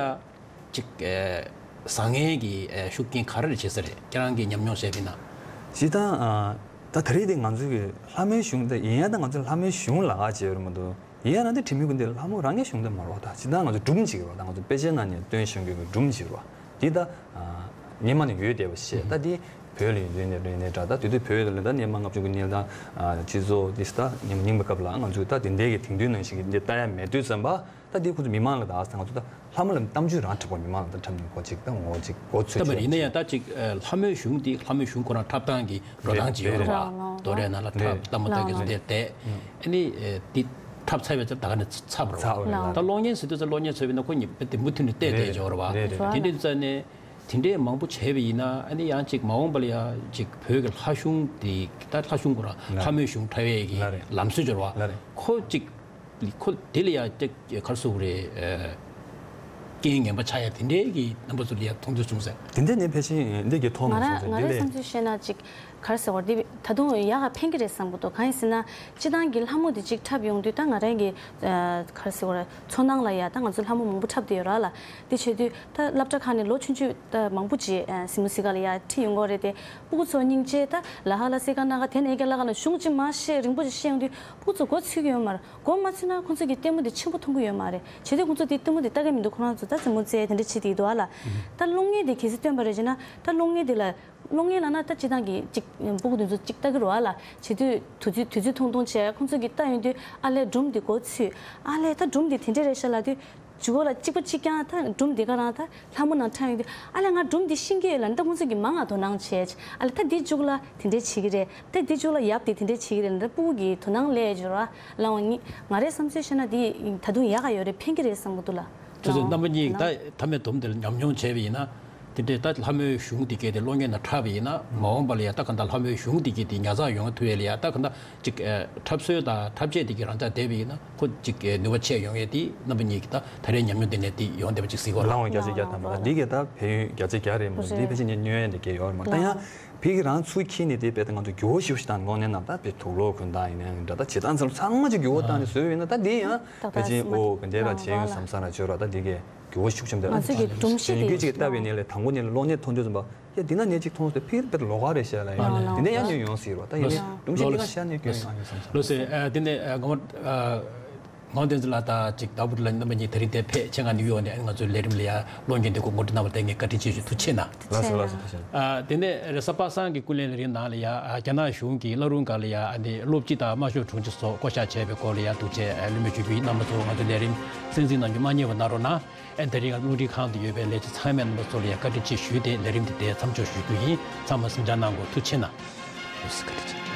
ཅིག་ཨེ་བཟང་ངན་གྱི་ཨེ་ཤུགས་རྐྱེན་ག་རེ་བྱེད་ས་རེད། ཁྱེད་རང་གིས་ཉམས་མྱོང་བཤད་པ་ཡིན་ན། སྤྱིར་བཏང་ཨ་ད་ད་རེས་དེ་ང་ཚོའི་གི་ལྷ་མོའི་གཞུང་དེ་ཡིན་ཡང་ད་ང་ཚོ་ལྷ་མོའི་གཞུང་ལ་ཨ་བྱས་ཡོད་མ་གཏོགས། ཡིན་ཡང་ན་དེ་དྲི་མེད་ཀུན་ལྡན་ལྷ་མོ་རང་གི་གཞུང་དེ་མ་རེད་བ། ད་སྤྱིར་བཏང་ང་ཚོ་སྒྲུང་ཅིག་རེད་བ། ད་ང་ཚོ་དཔེ་ཆའི་ནང་ནས་བཏོན་བཞིན་པའི་སྒྲུང་ཅིག་རེད་བ། དེ་ད་ཨ་སྔོན་མ་ནས་ཡོད་བསྡད་པ་ཞིག་ད་དེ་བོད་ལ་ཡོད་ནས་རེད་ནས་འདྲ། ད་དེ་དུས་བོད་ལ་ད་སྔོན་མ་ལྔ་བཅུ་གི་སྔོན་ལ་ད་སྤྱི་ཚོགས་དེ་ད་ཉམས་མྱོང་གི་སྐབས་ལ་ང་ཚོས་ད་དེ་འདྲའི་གི་དེང་དུས་ནང་བཞིན་གི་འདི་ལྟ་ཡ་མེད་དུས་ཙམ་པ། ད་དེ་ཁོ་ཚོ་མི་མང་ལ་ད་ང་ཚོ་ད་ལྷ་མོ་ལ་གཏམ་རྒྱུད་རང་འཁྲབ་པ། མི་མང་ལ་ད་འཁྲབ་ནས་ཁོ་ཅིག་ད་ངོ་ཅིག་གོ་ཚོད་ད་མ་ཅིག་ཡིན་ན་ཡང་ད་ཅིག་ལྷ་མོའི་གཞུང་འདི་ལྷ་མོའི་གཞུང་ཁོ་རང་འཁྲབ་སྟངས་ཀྱི་འགྲོ་སྟངས་ཅིག་ཡོད་རེད་བ། རེད། རྡོ་རའི་ནང་ལ་འཁྲབ། རྟ་མོ་རྟ་གི་ཚོ་དེར་བསྡད། ཨ་ནི་འདི་འཁྲབ་ཚར་བའི་ཚེ་ད་ག་ནས་ཚར་བ་རེད་བ། ད་གློག་བརྙན་ཟེར་དུས་ཚེ་གློག་བརྙན་བཟོས་པ་ཡིན་ན་ཁོ་གཉིས་དཔེ་དེ་མུ་མཐུད་ནས་བལྟས་བསྡད་ཀྱི་ཡོད་རེད་བ། རེད་རེད། དེ་འདྲའི་ཚེ་ནས་དེ་འདྲའི་མང་པོ་བྱས་པ་ཡིན་ན། ཨ་ནི་ཡང་ཅིག་མ་འོངས་པ་ལ་ཡང་ཅིག་བོད་ཀྱི་ལྷ་གཞུང་འདི་ད་ལྷ་གཞུང་ཁོ་རང་ལྷ་མོའི་གཞུང་འཁྲབ་ཡས་ཀྱི་ལམ་སྲོལ་འབྱོར་བ་ཁོ་ཅིག་ཁོ་དེ་ལ་ཡང་ཅིག་ག་རེ་ཟེར་དགོས་རེད། རྐྱེན་ངན་པ་ཆགས་ཡ་དེ་འདྲའི་གི་རྣམ་པ་ཚོ་ལ་ཡང་མཐོང་ཚུལ་བྱུང་ཟེར། དེ་འདྲ་ནས་ཕལ་ཆེར་འདི་གི་ཐོག་མ་ང་རང་སོང་ཟེར། ང་འདི་རང་ལས་བསམ་ཚུལ་བཤད་ན་ཅིག་ག་རེ་ཟེར་དགོས་རེད། འདི་ད་དུང་ཡག་ག་ཕན་གི་རེད་བསམ་གི་འདུག་གང་ཡིན་ཟེར་ན་སྤྱི་བཏང་གི་ལྷ་མོ་འདི་ཅིག་འཁྲབ་ཡོང་དུས་ད་ང་རང་གི་ག་རེ་ཟེར་དགོས་རེད། ཚོར་སྣང་ལ་ཡ་ད་ང་ཚོ་ལྷ་མོ་མང་པོ་འཁྲབ་བསྡད་ཡོད་ར་ལ། དེ་བྱེད་དུས་ད་སློབ་གྲྭ་ཁག་ནས་ལོ་ཆུང་ཆུང་ད་མང་པོ་ཅིག་གཟིགས་མོ་གཟིགས་ག་ལ་ཡ་ཁྲིད་ཡོང་གི་རེད་དེ། སྤུ་གུ་ཚོ་སྙིང་རྗེ་ད་ལ་ཧ་ལ་སི་ཀ་ན་ག་དེ་ནས་ཀ་ལ་ཀ་ལ་གཞུང་ཅིག་མ་ཤེས་རིང་པོ་ཅིག་ཤེས་ཡོང་དུས་སྤུ་གུ་ཚོ་མགོ་ཚོད་ཀྱི་ཡོད་མ་རེད། མགོ་མ་ཚོད་ན་ཁོང་ཚོ་གི་ལྟད་མོ་དེ་ཆེན་པོ་མཐོང་གི་ཡོད་མ་རེད། བྱེད་དུས་ཁོང་ཚོ་དེ་ལྟད་མོ་དེ་ལྟ་གི་མི་འདུག་ཁོ་རང་ཚོ་ད་རྩེད་མོ་རྩེ་དེ་འདྲ་བྱེད་དེ་འདུག་ཨ་ལ། ད་གློག་བརྙན་དེ་གལ་སྲིད་སྟོན་པ་རེད་བྱས་ན་ད་གློག་བརྙན་དེ་ལ། གློག་བརྙན་ལབ་ན་ད་སྤྱིར་བཏང་གི་ཅིག་སྤུ་གུ་དེ་ཚོ་ཅིག་ལྟ་གི་རེད་བ་ལ། བྱེད་དུས་དུས་ཚོད་དུས་ཚོད་ཐུང་ཐུང་བྱས་ཁོང་ཚོ་གི་ལྟ་ཡོང་དུས་ཨ་ལས་སྒྲུང་དེ་མགོ་ཚོད། ཨ་ལས་ད་སྒྲུང་དེ་དེ་འདྲ་རེད་ཤག་ལབ་དུས། མཇུག་གོ་ལ་གཅིག་པ་གཅིག་རྐྱང་ད་སྒྲུང་དེ་ག་རང་ད་ལྷ་མོ་ནང་འཁྲབ་ཡོང་དུས་ཨ་ལས་ང་སྒྲུང་འདི་ཤེས་ཀྱི་ཡོད་ལབ་ནས་ད་ཁོང་ཚོ་གིས་མང་ང་དོ་སྣང་བྱས། ཨ་ལས་ད་འདི་མཇུག་ལ་དེ་འདྲས་བྱེད་ཀྱི་རེད། ད་འདི་མཇུག་ལ་ཡབ་དེ་དེ་འདྲས་བྱེད་ཀྱི་རེད་ལབ་ད་སྤུ་གུ་གི་དོ་སྣང་སླེབས་ཡོད་ར། ལའང་ངས་ང་རའི་བསམ་ཚུལ་བཤད་ན་འདི་ད་དུང་ཡག་ག་ཡོད་རེད། ཕན་གྱི་རེད་བསམ་གྱི་འདུག་ལ། ཁྱོད་ཚོ་རྣམ་པ་གཉིས་ད་མཐའ་མའི་སྡོམ་དེ་ལ་ཉམས་མྱོང་བྱས་པ་ཡིན་ན། དེ་འདྲའི་ད་ལྷ་མོའི་གཞུང་དེ་གས་དེ་གློག་བརྙན་ནང་འཁྲབ་པ་ཡིན་ན་མ་འོངས་པ་ལ་ཡ་ད་ག་ད་ལྷ་མོའི་གཞུང་དེ་གས་དེ་ཉར་ཚགས་ཡོང་ཐུབ་ཡས་ལ་ཡ་ད་ག་ད་ཅིག་ཨ་འཁྲབ་སྲོལ་དང་འཁྲབ་ཆས་དེ་གས་རང་འཇགས་བསྡད་པ་ཡིན་ན་ཁོ་ཅིག་ཨ་ནུས་པ་ཆེ་ཡོང་ཡས་དེ་རྣམ་པ་གཉིས་ཀྱིས་ད་ད་རེས་ཉམས་མྱོང་དེ་ནས་དེ་ཡོང་བསྡད་པ་ཅིག་གཟིགས་པ་རེད། ལའང་བརྒྱ་ཆ་བརྒྱ་ཐམ་པ་ལ་འདི་གས་ད་ཕན་ཡོན་བརྒྱ་ཆ་བརྒྱ་རེད་མོད། འདི་ཕལ་ཆེར་ངས་བསྙོན་ཡས་འདི་གས་ཡོད་རེད་མོད། ད་ཡང་ཕ་གི་རང་ཚུར་འཁྱེར་ནས་དེ་དཔེ་ད་ང་ཚོ་འགྱུར་བ་ཞིག་བཏང་གློག་བརྙན་ནང་ད་དཔེ་དུག་ལོག་གོན་སྟངས་ཡིན་ནའང་འདྲ་ད་བྱེད་སྟངས་ཚང་ཚང་མ་ཅིག་འགྱུར་བ་བཏང་ནས་བཟོས་ཡོད་ན་ད་འདི་ཡང་ད་ཕལ་ཆེར་ཨོ་ག་འདྲས་ར་བྱས་ཡོད་བསམ་བསམ་ར་བྱོས་ར་ད་འདི་གས་འགྱུར་བ་ཤུགས་ཆེན་པོ་འདུག་ང་ཚོས་ཀྱི་སྒྲོམ་གཞི་དེ་དེང་གི་ཅིག་ལྟ་བའི་ནས་ལས་དང་པོ་ནས་ལས་གློག་བརྙན་མཐོང་དུས་ཙམ་པ་ཡ་འདི་ན་ནས་ཅིག་མཐོང་སྟེ་ཕིག་པེད་ལོག་ག་རེད་ཤག་ལ་ཡ་ལོ་དེ་ནས་ཡང་ཉོས་ཡོང་སྲིད་རོ། ད་ཡིན་ནའི་སྒྲོམ་གཞི་འདི་ན་ཤར་ནས་སྐྱོན་ཡོང་ཡོང་བསམ་བསམ། ལགས་སོ། ཨ་དེ་ནས་ཨ་ངོ་མ་ཨ་ངག་དབང་བསྟན་འཛིན་ལགས་དང་ཅིག་ད་བུ་ལ་རྣམ་པ་གཉིས་དེ་རིང་དེ་ཕེབས་ཆེད་མངགས་ནས་ཡོང་ནས་ང་ཚོའི་ལས་རིམ་ལ་ཡ་གློག་བརྙན་འདི་གོ་ངོ་སྤྲོད་གནང་བར་དེ་ངས་བཀའ་དྲིན་ཆེ་ཞུ། ཐུགས་རྗེ་ཆེ་གནང་། ལགས་སོ་ལགས་སོ། ཐུགས་རྗེ་ཆེ། ཨ་དེ་ནས་རེས་གཟའ་པ་སངས་ཀྱི་ཀུན་གླེང་ལས་རིམ་ནང་ལ་ཡ་ཨ་རྒྱ་ནག་གཞུང་གིས་བླ་རུང་སྒར་ལ་ཡ་ཨ་ནི་སློབ་སྤྱི་དང་དམར་ཤོག་དྲུང་ཆེ་སོགས་བསྐོ་བཞག་བྱས་པའི་སྐོར་ལ་ཡ་ཐུགས་རྗེ་ཆེ་གླེང་མོལ་ཞུ་རྒྱུ་ཡིན། རྣམ་པ་ཚོ་ང་ཚོའི་ལས་རིམ་གསན་གཟིགས་གནང་རྒྱུ་མ་བསྙེལ་བ་གནང་རོགས་གནང་། ཨ་དེ་རིང་རླུང་འཕྲིན་ཁང་དུ་ཡོད་པའི་ལས་བྱེད་ཚང་མས་རྣམ་པ་ཚོ་ལ་ཡ་བཀའ་དྲིན་ཆེ་ཞུས་ཏེ་ལས་རིམ་འདི་དེ་མཚམས་འཇོག་ཞུ་རྒྱུ་ཡིན། ཚང་མ་གཟིམ་འཇག་གནང་དགོས། ཐུགས་རྗེ་ཆེ་གནང་། བཀའ་དྲིན་ཆེ།